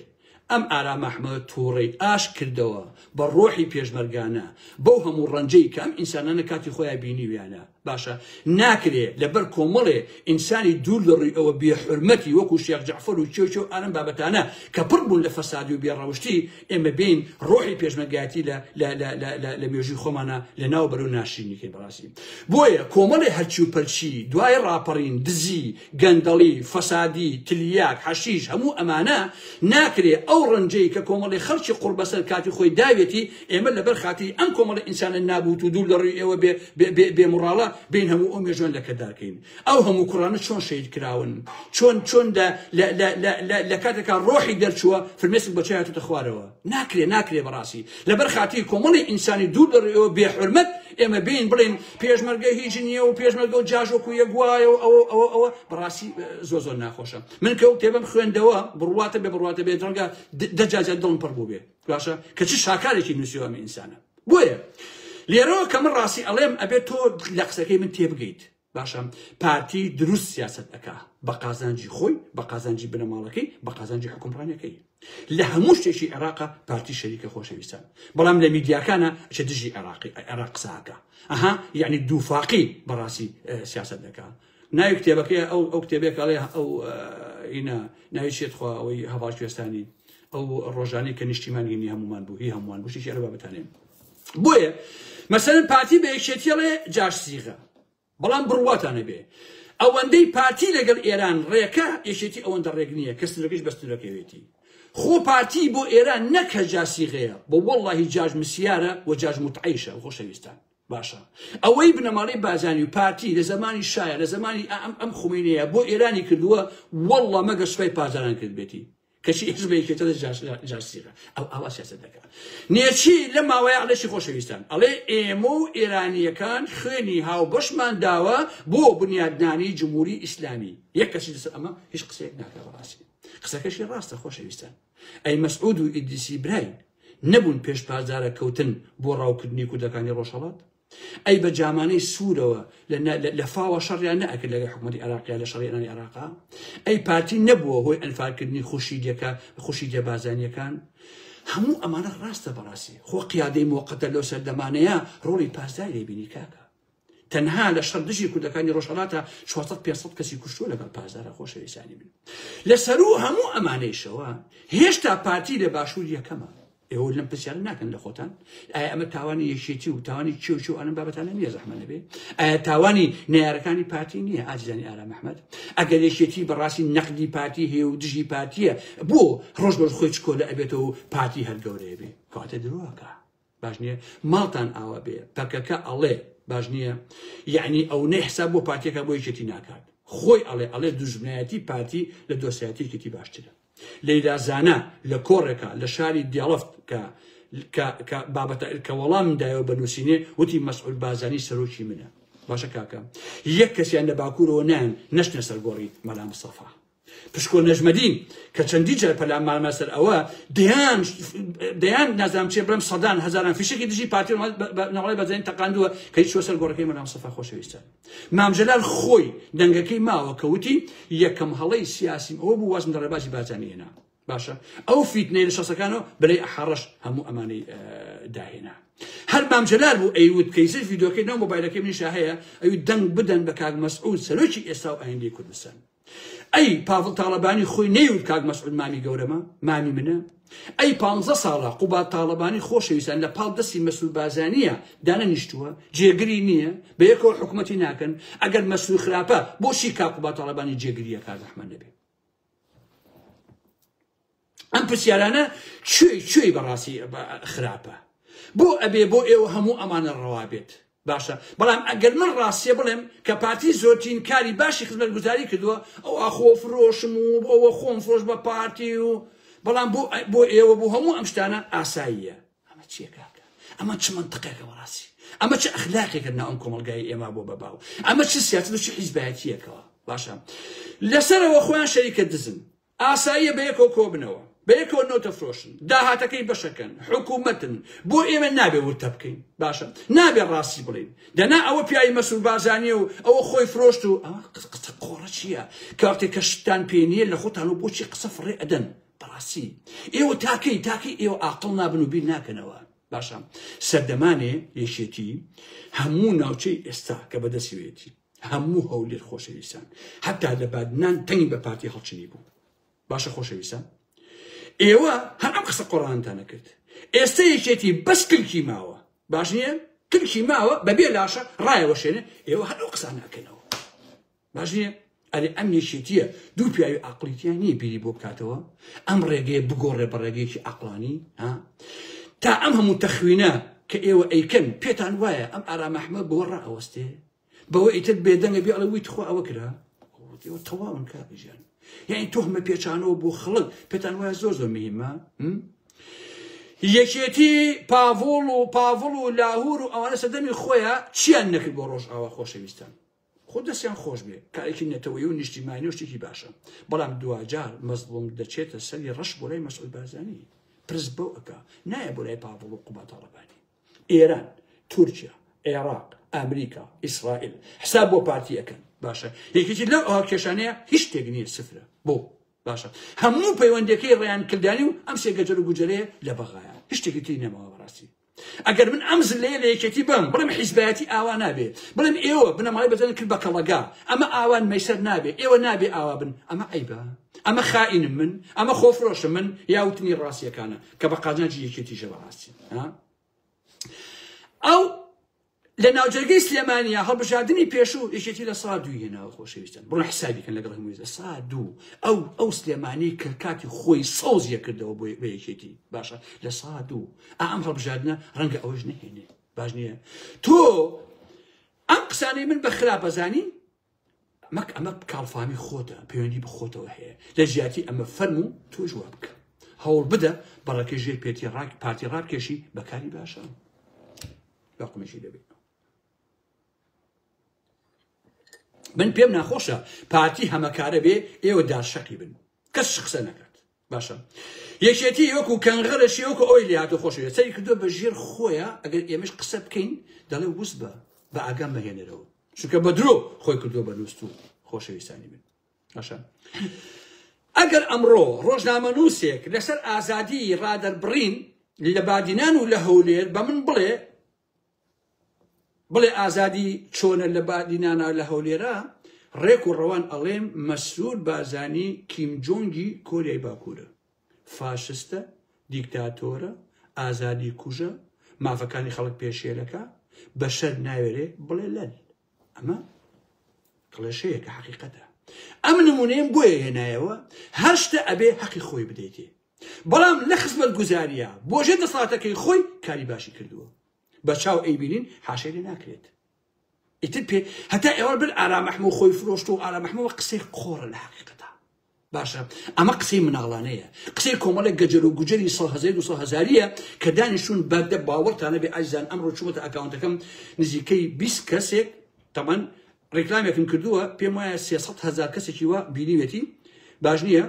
ئەم ئارام ئەحمەد توڕەی ئاش کردەوە بە ڕۆحی پێشمەرگانە بەو هەموو ڕەنجەی کە ئەم ئینسانانە کاتی خۆیان بینیویانە. باشە ناکرێ لەبەر کۆمەڵێ ئینسانی دوور لە ڕووی ئەوە بێ حورمەتی وەکو شێخ جەعفەر و چێ و چێ و ئالەم بابەتانە کە پڕ بوون لە فەسادی و بێ ڕەوشتی ئێمە بێین ڕۆحی پێشمەرگایەتی لە لە لە لە لە لە مێژووی خۆمانە لە ناو بەرو ناشرینی کەین بەڕاستی بۆیە کۆمەڵێ هەرچی و پەرچی دوای ڕاپەڕین دزی گەندەڵی فەسادی تلیاک حەشیش هەموو ئەمانە ناکرێ ئەو ڕەنجەی کە کۆمەڵی خەڵکی قوڕبەسەر کاتی خۆی داوێتی ئێمە لەبەر خاتری ئەم کۆمەڵە ئینسانە نابوت و دوور لە ڕووی ئێوە بێ بێ بێ بێ موڕاڵە بێین هەموو ئەو مێژووان لەکەدار کەین ئەو هەموو کوڕانە چۆن شەهید کراون چۆن چۆن لە لە لە لە لە لە کاتێکا ڕۆحی دەرچووە فرمێسک بە چای هاتوتە خوارەوە ناکرێ ناکرێ بەڕاستی لەبەر خاتری کۆمەڵی ئینسانی دوور لە ڕووی ئێوە بێ حورمەت ئێمە بێین بڵێین پێشمەرگە هیچ نییە و پێشمەرگە و جاش وەکو یەک وایە و ئەوە ئەوە ئەوە بەڕاستی زۆر زۆر ناخۆشە من کە ئەو کتێبەم خوێندەوە بڕواتە بێ بڕواتە بێ ڕەنگە دە جار زیاد دڵم پڕ بوو بێ باشە کە چ شاکارێکی نووسیوە ئەم ئینسانە بۆیە لێرەوە کە من ڕاستی ئەڵێم ئەبێت تۆ لە قسەکەی من تێبگەیت باشە پارتی دروست سیاست ئەکا بە قازانجی خۆی بە قازانجی بنەماڵەکەی بە قازانجی حکومڕانەکەی لە هەموو شتێکی عێراقا پارتی شەریکە خۆشەویستان بەڵام لە میدیاکانە چە دژی عێراقی عێراق قساکە ئەها یعنی دووفاقی بەڕاستی سیاست دەکا ناوی کتێبەکەی ئەو ئەو کتێبێک ئەڵێ ئەو ئینا ناوی چیت خوا ئەوەی هەڤاڵ کوێستانی ئەو ڕۆژانەی کە نیشتیمان هینی هەمومان بوو هی هەمووان بوو شتێکی ئەرە بابەتانێ بۆیە مەسەلەن پارتی بە یەکێتی ئەڵێ جاش سیغە بەڵام بڕواتانە بێ ئەوەندەی پارتی لەگەڵ ئێران ڕێکە یەکێتی ئەوەندە ڕێک نییە کە سنوورەکەش بە سنوورەکەوێتی خۆ پارتی بۆ ئێران نەک هەر جاش سیغەیە بۆ وەڵڵاهی جاش مسیارە و جاش متعیشە خۆشەویستان باشە ئەوەی بنەماڵەی بارزانی و پارتی لە زەمانی شایە لە زەمانی ئەم ئەم خومینەیە بۆ ئێرانی کردووە واللە مەگەر سوپای پاسداران کردبێتی کەچی حزب یەکێتە لە جاسیغە ئەو ئاوا سیاسەت دەکات نێچی لە ماوەیە ئەڵێشی خۆشەویستان ئەڵێ ئێمە و ئێرانیەکان خوێنی هاوبەشمان داوە بۆ بنیادنانی جمهوری ئیسلامی یەک کەسی لەسەر ئەمە هیچ قسەیەک ناکات بەڕاستی قسەکەشی ڕاستە خۆشەویستان ئەی مەسعود و ئیدریسی برای نەبوون پێش پاسدارە کەوتن بۆ ڕاوکردنی کوردەکانی ڕۆژهەڵات؟ ئەی بە جامانەی سوورەوە لە فاوە شەڕیان نەئەکرد لەگەڵ حکوومەتی عێراقیا لە شەڕی ئێرانی عێراقا؟ ئەی پارتی نەبووە هۆی ئەنفالکردنی خوشیدەکە خوشیدە بازانیەکان؟ هەموو ئەمانە ڕاستە بەڕاستی خۆ قیادەی مۆقەتە لەو سەردەمانەیە ڕۆڵی پاسداری دەیبینی کاکە تەنها لە شەڕ دژی کوردەکانی ڕۆژهەڵاتە 400 500 کەسی کوشتووە لەگەڵ پاسدارە خۆشەویستانی من لە سەروو هەموو ئەمانەیشەوە هێشتا پارتی لە باشوور یەکەمە ئێوە لەم پرسیارە ناکەن لە خۆتان ئایا ئەمە تاوانی یەکێتی و تاوانی چێ و چێ و ئەم بابەتانە نییە زەحمە نەبێ ئایا تاوانی نەیارەکانی پارتی نییە ئازیزانی ئارام ئەحمەد ئەگەر یەکێتی بەڕاستی نەقدی پارتی هەیە و دژی پارتیە بۆ ڕۆژ بەڕۆژ خۆی چکۆلە ئەبێتەوە و پارتی هەر گەورەیە بێ کەواتە درۆکە باش نییە ماڵتان ئاوا بێ پەکەکە ئەڵێ باش نییە یعنی ئەو نەی حساب بۆ پارتیەکە بۆ یەکێتی ناکات خۆی ئەڵێ ئەڵێ دوژمنایەتی پارتی لە دۆستایەتی یەکێتی باشترە لەیلا زانا لە کۆڕێکا لە شاری دێڵفت کە کە کە بابەتە کە وەڵام دایەوە بە نووسینێ وتی مەسعود بازانی سەرۆکی منە باشە کاکە یەک کەسیان لە باکوورەوە نان نەشتە سەر گۆڕی مەلا مستەفا پشکۆ نەژمەدین کە چەندی جار پەلامارمە سەر ئەوە دەیان دەیان نازانم چێ بڵێم سەدان هەزاران فیشەکی دژی پارتی ناوەڵی بەزانین تەقاندووە کە هیچ سەر گۆڕەکەی مەلا مستەفا خۆشەویستە مام جەلال خۆی دەنگەکەی ماوە کە وتی یەکەم هەڵەی سیاسیم ئەوە بوو وازم لە ڕێبازی بارزانی هێنا باشە ئەو فیتنەی لە شەسەکانەوە بەلای ئەحەڕەش هەموو ئەمانەی داهێنا هەر مام جەلال بوو ئەیوت کەیسەر ڤیدۆکەی ناو مۆبایلەکەی منیشا هەیە ئەوی دەنگ بدەن بە کاک مەسعود سەرۆکی ئێستا و ئایندەی کوردستان ئەی پاڤڵ تاڵەبانی خۆی نەیوت کاک مەسعود مامی گەورەمە مامی منە ئەی پ ساڵە قوباد تاڵەبانی خۆشەویستان لە پاڵ دەستی مەسرور بازانیە دانەنیشتووە جێگری نییە بە یەکەوە حکوومەتی ناکەن ئەگەر مەسرور خراپە بۆچی کاک قوباد تاڵەبانی جێگریە کاک ئەحمەد نەبێ ئەم پرسیارانە کوێی کوێی بەڕاستی خراپە بۆ ئەبێ بۆ ئێوە هەموو ئەمانە ڕەوا بێت باشە بەڵام ئەگەر من ڕاستیە بڵێم کە پارتی زۆرترین کاری باشی خزمەتگوزاری کردووە ئەو ئاخۆ فرۆشم و ئەوە خۆم فرۆش بە پارتی و بەڵام بۆ بۆ ئێوە بۆ هەموو ئەم شتانە ئاساییە ئەمە چییە کاکە ئەمە چ منطقێکە بەڕاستی ئەمە چ ئەخلاقێکە ناو ئەم کۆمەڵگای ئێمە بۆ بەباو ئەمە چ سیاسەت و چ حیزبایەتیەکەوە باشە لەسەرەوە خۆیان شەریکە دزن ئاساییە بەیەکەوە کۆبنەوە، بەیەکەوە نەوت ئەفرۆشن، داهاتەکەی بەشەکەن، حکومەتن، بۆ ئێمە نابێ ورتە بکەین، باشە نابێ ڕاستی بڵێین، دەنا ئەوە پیاوی مەسرور بارزانیە و ئەوە خۆی فرۆشت و ئەوە قسە قۆڕە چییە؟ کاتێک کە شتتان پێ نییە لە خۆتان و بۆچی قسە فڕێ ئەدەن؟ بەڕاستی ئێوە تاکەی تاکەی ئێوە ئاقڵ نابن و بیر ناکەنەوە. باشە سەردەمانێ یەکێتی هەموو ناوچەی ئێستا کە بەدەستیوێتی هەموو هەولێر خۆشەویستان حتا لە بادنان تەنگی بە پارتی هەڵچنی بوو باشە خۆشەویستان ئێوە هەر ئەم قسە قۆڕانتانە کرد ئێستا یەکێتی بەس کلکی ماوە باش نییە کلکی ماوە بەبێ لاشە ڕایەوەشێنێ ئێوە هەر ئەو قسانە ئەکەنەوە باش نییە ئەرێ ئەم یەکێتیە دوو پیاوی عقلیتیان نییە بیری بۆ بکاتەوە ئەم ڕێگەیە بگۆڕێ بە ڕێگەیەکی عقلانی ها تا ئەم هەموو تەخوینە کە ئێوە ئەیکەن پێتان وایە ئەم ئارام ئەحمەد بۆ ڕائەوەستێ بەوە ئیتر بێدەنگە بێ ئەڵێ وی تخوا ئەوە کرا ئێوە تەواون کاکە ژیان یعنی تۆهمە پێچانەوە بۆ خەڵک پێتان وایە زۆر زۆر مهمە یەکێتی پاڤۆڵ و پاڤڵ و لاهور و ئەوانە سەردەمی خۆیان چیان نەکرد بۆ ڕۆژئاوا خۆشەویستان خۆ دەستیان خۆش بێ کارێکی نەتەوەی و نیشتیمانی و شتێکی باشە بەڵام دواجار مەزڵوم دەچێتە سەری ڕەش بۆ لای مەسعود بارزانی پرس بەو ئەکا نایە بۆ لای پاڤڵ و قوباد تاڵەبانی ئێران تورکیا عێراق ئەمریکا ئیسرائیل حساب بۆ پارتی ئەکەن باشە یەکێتی لەو ئەو کێشانەیە هیچ شتێک نییە سفرە بۆ باشە هەموو پەیوەندەکەی ڕێیان کردانی و ئەم سێ گەجەر و گوجەرەیە لە بەغایە هیچ شتێکی تری نەماوە بەڕاستی ئەگەر من ئەم زلەیە لە یەکێتی بم بڵێم حیزبایەتی ئاوا نابێ بڵێم ئێوە بنەماڵەی بەزەن کرد بە کەڵەگا ئەمە ئاوان مەیسەر نابێ ئێوە نابێ ئاوا بن ئەمە عیبە ئەمە خائینم من ئەمە خۆفرۆشم من یا وتنی ڕاستیەکانە کە بە قازانجی یەکێتیشە بەڕاستی ئەو لە ناوجەرگەی سلێمانیا هەڵبژاردنی پێشوو یەکێتی لە سا دووی هێناوە خۆشەویستن بڕۆن حسابی کەن لەگەڵ هەمووی لە سا دوو ئەو ئەو سلێمانی کە کاتی خۆی سەوزیە کردەوە بۆ بە یەکێتی باشە لە سا دوو ئا ئەم هەڵبژاردنە ڕەنگە ئەوەش نەهێنێ باش نییە تۆ ئەم قسانەی من بە خراپە زانی مەک ئەمە کاڵفامی خۆتە پەیوەندی بە خۆتەوە هەیە لە جیاتی ئەمە فەرموو تۆش وا بکە هەوڵ بدە بەڕەکەی ژێر پێتی ڕاک پارتی ڕابکێشی بەکاری باشە لەقمێکی دەبێت من پێم ناخۆشە پارتی هەمەکارە بێ ئێوە دارشەقی بن کەس قسە نەکات باشە یەکێتی وەکو کەنغەرەشی وەکو ئەوی لێهاتوو خۆشەوێت سەری کردووە بە ژێر خۆیە ئەگەر ئێمەش قسە بکەین دەڵێ وس بە بە ئاگام مەهێنەرەوە چونکە بە درۆ خۆی کردووە بە نووست و خۆشەویستانی من باشە ئەگەر ئەمڕۆ ڕۆژنامەنووسێک لەسەر ئازادی ڕادەربڕین لە بادینان و لە هەولێر بە من بڵێ بڵێ ئازادی چۆنە لە بادینانا لە هەولێرا ڕێک و ڕەوان ئەڵێم مەسرور بارزانی کیم جۆنگی کۆریای باکوورە فاشستە دیکتاتۆرە ئازادی کوژە مافەکانی خەڵک پێشێلەکە بەشەر ناوێرێ بڵێ لەل ئەمە کڵێشەیەکە حەقیقەتە ئەم نمونەیەم بۆیە هێنایەوە هەر شتە ئەبێ حەقی خۆی بدەیتێ بەڵام لە خزمەت گوزاریە بۆ ژێر دەسەڵاتەکەی خۆی کاری باشی کردووە بە چاو ئەیبینین حاشای لێ ناکرێت ئیتر پێ هەتا ئێوە بن ئارام ئەحمە خۆی فرۆشت و ئارام ئەحمەوە قسەی قۆڕە لە حقیقەتا باشە ئەمە قسەی مناڵانەیە قسەی کۆمەڵێک گەجەر و گوجەری سەد هەزاری دو سەد هەزاریە کە دانیشتون بەردە باوەڕتانە بێ ئازیزان ئەمڕۆ چوومەتە ئەکاونتەکەم نزیکەی 20 کەسێک تەمان ڕیکلامێکم کردووە پێم وایە 300 هەزار کەسێکی وا بینیوێتی باش نییە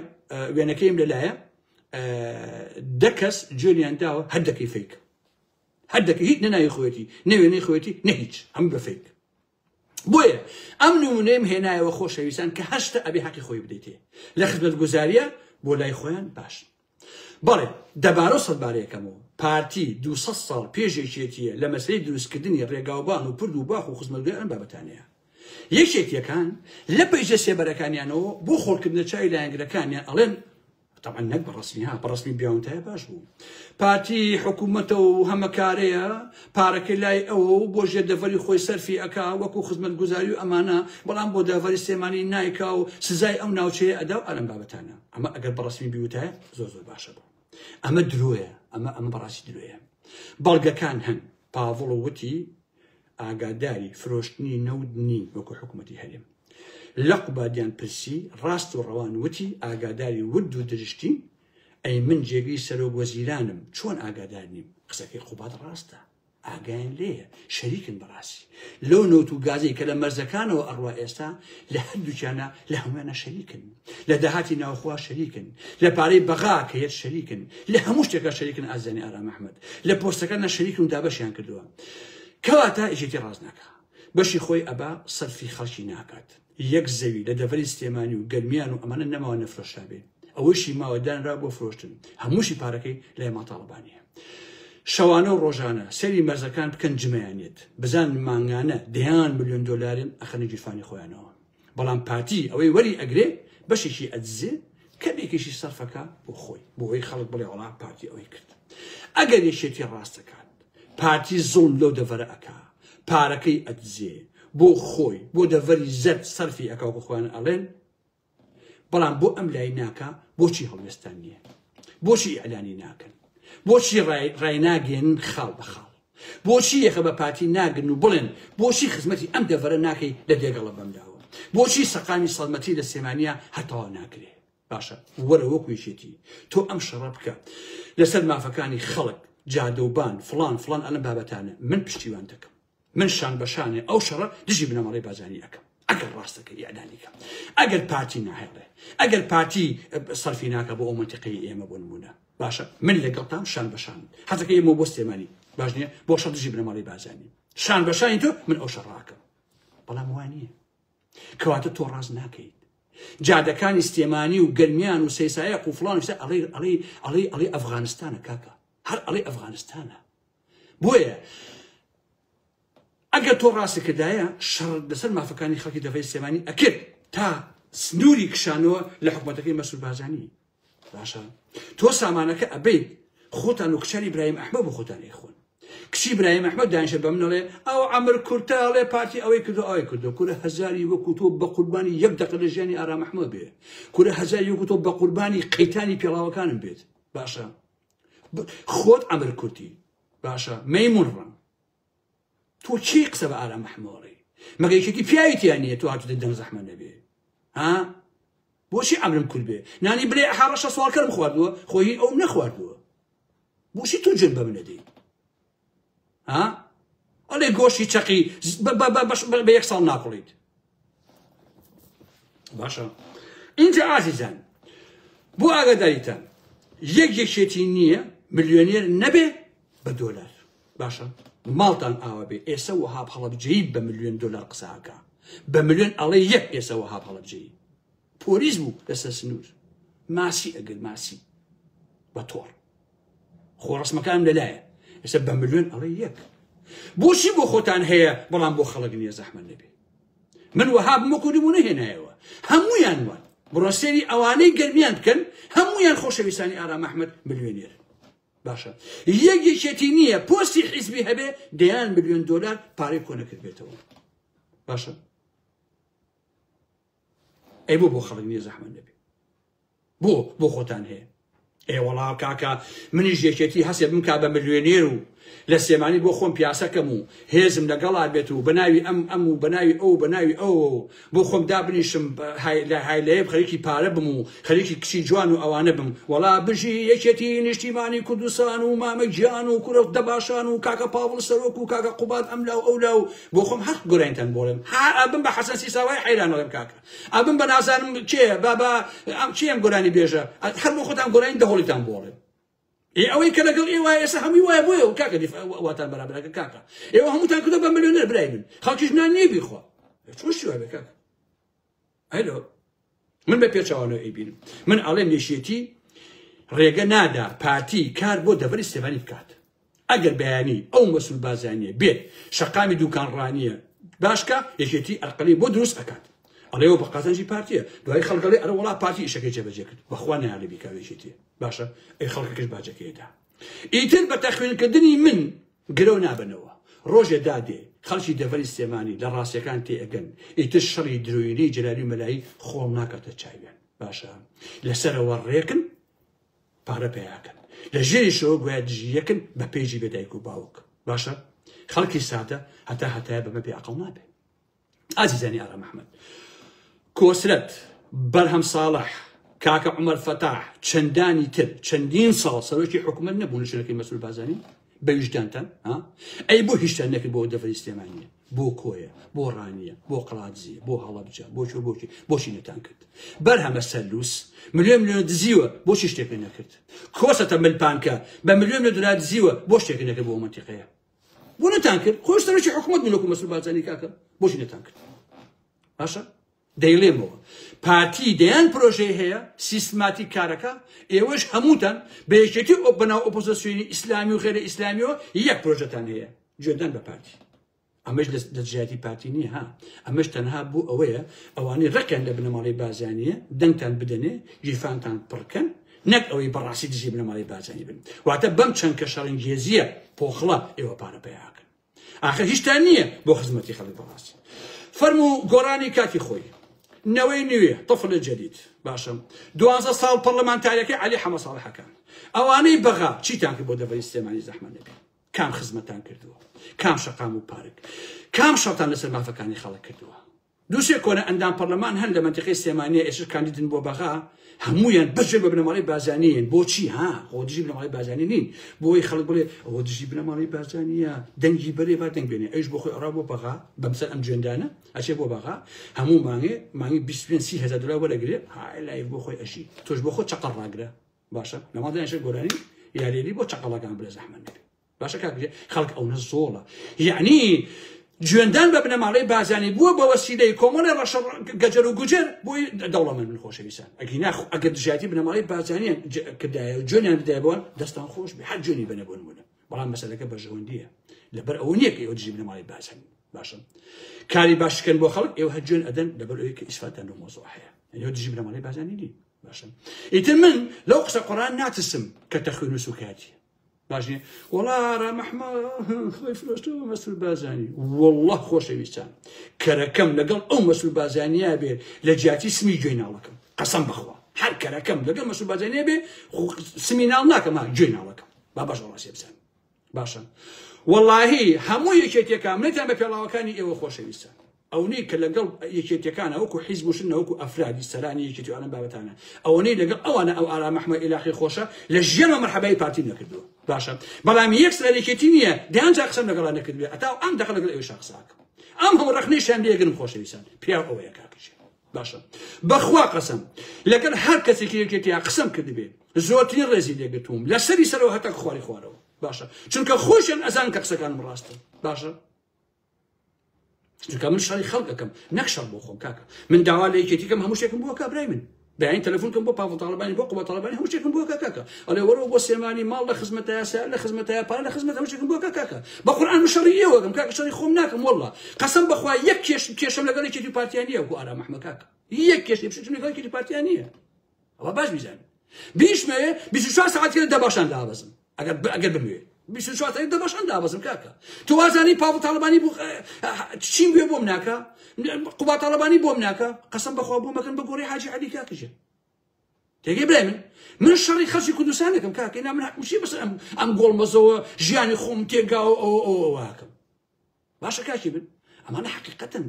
وێنەکەیم لەلایە دە کەس جوێنیان داوە هەر دەکەی fake هەر دەکەی هیچ نەناوی خۆیەتی نەوێنەی خۆیەتی نە هیچ هەم بە fake بۆیە ئەم نمونەیەم هێنایەوە خۆشەویستان کە هەشتە ئەبێ حەقی خۆی بدەیتێ لە خزمەتگوزاریە بۆ لای خۆیان باش بەڵێ دەبارە و سەدبارەیەکەمەوە پارتی 200 ساڵ پێش یەکێتیە لە مەسەی دروستکردنی ڕێگاوبان و پرد و باخ و خزمەتگوزاری ئەم بابەتانەیە یەکێتیەکان لە پەیجە سێبەرەکانیانەوە بۆ خۆڵکردنە چاوی لایەنگرەکانیان ئەڵێن طبعا نەک بە ڕەسمی ها بە ڕەسمی بیاونتایە باش بوو پارتی حکوومەتە و هەمەکارەیە پارەکەی لای ئەوە و بۆ ژێر دەڤەری خۆی سەرفی ئەکا وەکو خزمەتگوزاری و ئەمانە بەڵام بۆ دەڤەری سلێمانی نایکا و سزای ئەو ناوچەیە ئەدا و ئەلەم بابەتانە ئەمە ئەگەر بە ڕەسمی بیوتایە زۆر زۆر باشە بوو ئەمە درۆیە ئەمە ئەمە بەڕاستی درۆیە بەڵگەکان هەن پاڤڵ وتی ئاگاداری فرۆشتنی نەوت نین وەکو حکومەتی هەرێم. لە قوبادیان پرسی، ڕاست و ڕەوان وتی ئاگاداری ورد و درشتین، ئەی من جێگری سەرۆک وەزیرانم چۆن ئاگادار نیم؟ قسەکەی قوباد ڕاستە، ئاگایان لێیە، شەریکن بەڕاستی لەو نەوت و گازەی کە لە مەرزەکانەوە ئەڕوا ئێستا لە هەردووکیانە لە هەموویانە شەریکن، لە داهاتی ناوخۆ شەریکن، لە پارەی بەغا کە یەت شەریکن، لە هەموو شتێکا شەریکن ئازیزانی ئارام ئەحمەد، لە پۆستەکانە شەریکن و دابەشیان کردووە. کەواتە یەکێتی ڕاست ناکا. بەشی خۆی ئەبا سەرفی خەڵکی ناکات. یەک زەوی لە دەڤەری سلێمانی و گەرمیان و ئەمانە نەماوە نەفرۆشرابێ. ئەوەیشی ماوە دانرا بۆ فرۆشتن. هەمووشی پارەکەی لای ماڵ تاڵەبانییە. شەوانە و ڕۆژانە سەیری مەرزەکان بکەن جمەیانێت بزان مانگانە دەیان ملیۆن دۆلارن ئەخەنە گیرفانی خۆیانەوە بەڵام پارتی ئەوەی وەری ئەگرێ بەشێکی ئەدزێ کەمێکیشی سەرفەکە بۆ خۆی بۆ ئەوەی خەڵک بڵێ وەڵا پارتی ئەوەی کرد ئەگەر یەکێتی ڕاستەکات پارتی زوڵم لەو دەڤەرە ئەکا پارەکەی ئەدزێ بۆ خۆی بۆ دەڤەری زەرد سەرفی ئەکا وەکو خۆیان ئەڵێن بەڵام بۆ ئەم لای ناکا بۆچی هەڵوێستان نییە بۆچی ئیعلانی ناکەن بۆچی ڕایناگەێنن خاڵ بە خاڵ بۆچی یەخە بە پارتی ناگرن و بڵێن بۆچی خزمەتی ئەم دەڤەرە ناکەی لە دێگەڵە بەملاوە بۆچی سەقامی سەڵمەتی لە سێمانیا هەتەوا ناکرێ باشە وەرە وەکو یەکێتی تۆ ئەم شەڕە بکە لەسەر مافەکانی خەڵک جادەوبان فڵان فڵان ئەلم بابەتانە من پشتیوان دەکەم من شان بە شانێ ئەو شەڕە دژی بنەماڵەی بازانی ئەکەم ئەگەر ڕاستەکە ئیعلانی کە ئەگەر پارتی ناهێڵێ ئەگەر پارتی سەرفی ناکە بۆ ئەو منتیقەی ئێمە بۆ نمونە باشە من لەگەڵتان شان بە شان حەزەکە ئێمە بۆ سلێمانی باش نییە بۆ شەڕ دژی بنەماڵەی بازانی شان بە شانی تۆ من ئەو شەڕاکەم بەڵام وانە کەواتە تۆ ڕاست ناکەیت جادەکانی سلێمانی و گەرمیان و سەیسایە و فڵان و ئەڵێ ئەڵێ ئەڵێ ئەڵێ ئەفغانستانە کاکە هەر ئەڵێ ئەفغانستانە بۆیە ئەگەر تۆ ڕاستی کردایە شەڕ لەسەر مافەکانی خەڵکی دەڤەری سلێمانی ئەکرد تا سنووری کشانەوە لە حکوومەتەکەی مەسعود بارزانی باشە تۆ سامانەکە ئەبیت خۆتان و کچانی برایم ئەحمە بۆ خۆتان ئەیخۆن کچی برایم ئەحمەد دانیشە بە منەڵێ ئەو عەمر کورتە ئەڵێ پارتی ئەوەی کردو ئەوەی کردو کورە هەزاری وەکو تۆ بە قوربانی یەک دەقە لە ژیانی ئارام ئەحمەد بێ کورە هەزاری وەکو تۆ بە قوربانی قەیتانی پێڵاوەکانم بێت باشە خۆت عەمر کورتی باشە مەیمون ڕەنگ تۆ چی قسە بە ئارام ئەحمەڵی مەگە یەکێتی پیاوی تیا نییە تۆ هاتوتە دەنگ زەحمە نەبێ ها بۆچی عەمرم کورت بێ نانی بلێ حاڕەشە سواڵکەرم خواردووە خۆی ئەو نەخواردووە بۆچی تۆ جێن بە منە دەی ها ئەڵێ گۆشتی چەقی بە یەک ساڵ ناکوڵیت باشە اینجا ئازیزان بۆ ئاگاداریتان یەک یەکێتی نییە ملیۆنێر نەبێ بە دۆلار باشە ماڵتان ئاوا بێ ئێسە وەهاب هەڵەبجەیی بە ملیۆن دۆلار قساکە بە ملیۆن ئەڵێ یەک ئێسە وەهاب هەڵەبجەیی پۆلیس بوو لەسەر سنوور ماسی ئەگر ماسی بە تۆڕ خۆ ڕسمەکانم لەلایە ئێستا بە ملیۆن ئەڵێ یەک بۆچی بۆ خۆتان هەیە بەڵام بۆ خەڵک نییە زەحمەت نەبێ من وەها بمەکو نمونە هێنایەوە هەمویان وان بڕۆ سێری ئەوانەی گەرمیان بکەن هەمویان خۆشەویستانی ئارام ئەحمەد ملیۆنێر باشە یەک یەکێتی نییە پۆستی حیزبی هەبێ دەیان ملیۆن دۆلار پارەی کۆنەکرد بێتەوە باشە ئەی بۆ بۆ خەڵک نییە زەحمەت نەبێ بۆ بۆ خۆتان هەیە ئێ وەڵا کاکە منیش یەکێتی هەسێ بمکا بە ملیۆنێر و لە سلێمانی بۆ خۆم پیاسەکەم و هێزم لەگەڵا بێت و بەناوی ئەم ئەم و بەناوی ئەو بەناوی ئەو بۆ خۆم دابنیشم لە هایلەیە خەریکی پارە بم و خەریکی کچی جوان و ئەوانە بم وەڵا بژی یەکێتی نیشتیمانی کوردستان و مامە گیان و کوڕە دەباشان و کاکە پاڤڵ سەرۆک و کاکە قوباد ئەملا و ئەولا و بۆ خۆم هەر گۆرانیتان بۆڵێم ها ئەبم بە حەسەن سیساوای حەیران ئەڵێم کاکە ئەبم بە نازانم کێ بابا ئەم کێ ئەم گۆرانی بێژە هەر بۆ خۆتان گۆرانی دەهۆڵیتان بۆڵێم ئێ ئەوەی کە لەگەڵ ئێوە ئێستا هەمووی وایە بۆیە و کاکە واتان بەرابەرەکە کاکە ئێوە هەمووتان کردو بە ملیۆنەر برای من خەڵکیش نان نییە بیخوا چۆن شتی وایە کاکە هەلۆ من بە پێچەوانەوە ئەیبینم من ئەڵێم یەکێتی ڕێگە نادا پارتی کار بۆ دەڤەری سلێمانی بکات ئەگەر بەیانی ئەو مەسول بازانیە بێت شەقامی دوکان ڕانیە باشکە یەکێتی ئەرقەلی بۆ دروست ئەکات ئەڵێەوە بە قازانجی پارتیە دوای خەڵکەڵێ ئەرە وڵا پارتی ئیشەکەی جێبەجێ کرد بەخوا نایاڵێ بیکا یەکێتی باشە ئەی خەڵکەکەش باجەکەیدا ئیتر بە تەخوینکردنی من گرەو نابەنەوە ڕۆژێ دادێ خەڵکی دەڤەری سلێمانی لە ڕاستیەکان تێئەگەن ئیتر شەڕی درۆینەی جەلالی و مەلایی خۆڵ ناکاتە چاویان باشە لەسەرەوە ڕێکن پارە پیاکەن لە ژێریشەوە گوایە دژی یەکن بە پێیجی بێ دایک و باوک باشە خەڵکی سادە هەتا هەتایە بەمە بێ عەقڵ نابێ ئازیزانی ئارام ئەحمەد کۆسرەت بەرهەم ساڵح کاکە عومەر فەتاح چەندانی تر چەندین ساڵ سەرۆکی حکوومەت نەبوون لە شوێنەکەی مەسرور بارزانی بە ویژدانتان ها ئەی بۆ هیچتان نەکرد بۆ دەڤەری سلێمانیە بۆ کۆیە بۆ ڕانیە بۆ قەڵادزیە بۆ هەڵەبجە بۆ چۆ بۆچی بۆچی نەتان کرد بەرهەمە سەرلوس ملیۆن ملیۆن دزیوە بۆچی شتێکی نەکرد کۆسەتە ملپانکە بە ملیۆن ملیۆن دۆلار دزیوە بۆ شتێکی نەکرد بۆ مەنتیقەیە بۆ نەتان کرد خۆش سەرۆکی حکوومەت بوون وەکو مەسرور بارزانی کاکە بۆچی نەتان کرد باشە دەیڵێمەوە پارتی دەیان پرۆژەی هەیە سیستماتیک کارەکە ئێوەش هەمووتان بە یەکێتی ئۆ بەناو ئۆپۆزیسیۆنی ئیسلامی و غێرە ئیسلامیەوە یەک پرۆژەتان هەیە جوێندان بە پارتی. ئەمەش لە دژایەتی پارتی نییە ها، ئەمەش تەنها بۆ ئەوەیە ئەوانەی ڕقیان لە بنەماڵەی بارزانییە دەنگتان بدەنێ گیرفانتان پڕکەن نەک ئەوەی بەڕاستی دژی بنەماڵەی بارزانی بن. واتە بەم چەنکە شەڕنگێزییە پۆخڵە ئێوە پارە پەیاکەن. ئاخر هیچتان نییە بۆ خزمەتی خەڵک بەڕاستی. فەرموو گۆڕانی کاتی خۆی. نەوەی نوێ، طفل جدید، باشە 12 ساڵ پەڕلەمانتاریەکەی عەلی حەمە ساڵحەکان ئەوانەی بەغا چیتان کرد بۆ دەڤەری سلێمانی زەحمەت نەبێ؟ کام خزمەتان کردووە؟ کام شەقام و پارک؟ کام شەڕتان لەسەر مافەکانی خەڵک کردووە؟ دووسێ کۆنە ئەندام پەرلەمان هەن لە مەنتیقەی سلێمانیە ئێستش کاندیدن بۆ بەغا هەموویان بەجێ بە بنەماڵەی بارزانیین بۆچی ها خۆ دژی بنەماڵەی بارزانی نین بۆی خەڵک بڵێ ئەوە دژی بنەماڵەی بارزانیە دەنگی بەرێ با دەنگ بێنێ ئەویش بۆ خۆی ئەڕا بۆ بەغا بەمسەر ئەم جوێندانە ئەچێ بۆ بەغا هەموو مانگێ مانگی 25 30 هەزار دلار وەرەگرێ های لایف بۆ خۆی ئەژی تۆش بۆ خۆ چەقەڵ ڕاگرە باشە لە ماڵ دانیشە گۆرانی یاریێری بۆ چەقەڵەکان بڵێ زەحمەت نەبێ باشە کاک خەڵک ئەونە زۆڵە یعنی جوێندان بە بنەماڵەی بازانی بووە بە وەسیلەی کۆمەڵی ڕەشە گەجەر و گوجەر بۆی دەوڵەمەند من خۆشەویستان ئەگینا ئەگەر دژایەتی بنەماڵەی بازانیان کردایە و جوێنیان بدایە بۆن دەستان خۆش بێ هەر جوێنی بەنە بۆ نمونە بەڵام مەسەلەکە بەرژەوەندیە لەبەر ئەوە نییە کە ئێوە دژی بنەماڵەی بازانی باشە کاری باشکەن بۆ خەڵک ئێوە هەر جوێن ئەدەن لەبەر ئەوەی کە ئیسفاتان لەو مۆزوع هەیە ئێوە دژی بنەماڵەی بازانی نین باشە ئیتر من لەو قسە قڕان ناترسم کە تەخوین و سوکایەتی باش نییە وەڵا ئارام ئەحمە خۆی فرۆشتەوە مەسرور بارزانی والله خۆشەویستان کەرەکەم لەگەڵ ئەو مەسرور بارزانیا بێ لە جیاتی سمی گوێی ناڵەکەم قەسەم بەخوا هەر کەرەکەم لەگەڵ مەسرور بارزانیا بێ سمی ناڵ ناکەم ها گوێی ناڵەکەم با باش ڕاستیە بزانم باشە وەڵاهی هەموو یەکێتیەکان منەتیان بە پێڵاوەکانی ئێوە خۆشەویستە ئەونەی کە لەگەڵ یەکێتیەکانە وەکو حیزب و شت نە وەکو ئەفرادی سەرانی یەکێتی و ئەم بابەتانە ئەوەنەی لەگەڵ ئەوانە ئەو ئارام ئەحمەد ئیلاخی خۆشە لە ژیانەوە مەرحەبای پارتیم نەکردووە باشە بەڵام یەک سەر یەکێتی نییە دەیان جار قسەم لەگەڵا نەکردبێ هەتا ئەم دەقە لەگەڵ ئێوەشا قسە ئەکەم ئەم هەموو ڕەخنەیشیان لێگرم خۆشەویستان پیاو ئەوەیە کاکە باشە بەخوا قەسەم لەگەڵ هەر کەسێکی یەکێتیا قسەم کردبێ زۆرترین ڕێزی لێگرتووم لەسەری سەرەوە هەتا خواری خوارەوە باشە چونکە خۆشیان ئەزان کە قسەکانم ڕاستە باشە چونکە من شەڕی خەڵک ئەکەم نەک شەڕ بۆ خۆم کاکە من داوا لە یەکێتی کەم هەموو شتێکم بۆ کا برای من بەیانی تەلەفۆن کەم بۆ پاڤڵ تاڵەبانی بۆ قوبا تاڵەبانی هەموو شتێکم بۆ کا کاکە ئەڵێ وەرەوە بۆ سلێمانی ماڵ لە خزمەتایە سەیارە لە خزمەتایە پارە لە خزمەت هەموو شتێکم بۆ کا کاکە بە قورئان من شەڕی ئێوە ئەکەم کاکە شەڕی خۆم ناکەم واللە قەسەم بەخوا یەک کێش کێشەم لەگەڵ یەکێتی و پارتیان نییە وەکو ئارام ئەحمەد کاکە یەک کێشەی بچووکم لەگەڵ یەکێتی و پارتیان نییە ئەوە باش بیزانن بیشمەوێ 24 سەعات کردن دەباشان دابەزم ئەگەر ئەگەر بموێ 24 سەعات دەباشان دابەزم کاکە تۆ وازانی پاڤڵ تاڵەبانی بوو چیم بێ بۆم ناکە قوبا تاڵەبانی بۆم ناکە قەسەم بەخوا بۆ مەکەن بە گۆڕی حاجی عەلی کاکە تێگەی برای من من شەڕی خەڵکی کوردستان دەکەم کاکە نا من حەقم چیە بەسەر ئەم ئەم گۆڵمەزەوە ژیانی خۆم تێگاوە ئەوە ئەوە واکەم باشە کاکی من ئەمانە حەقیقەتن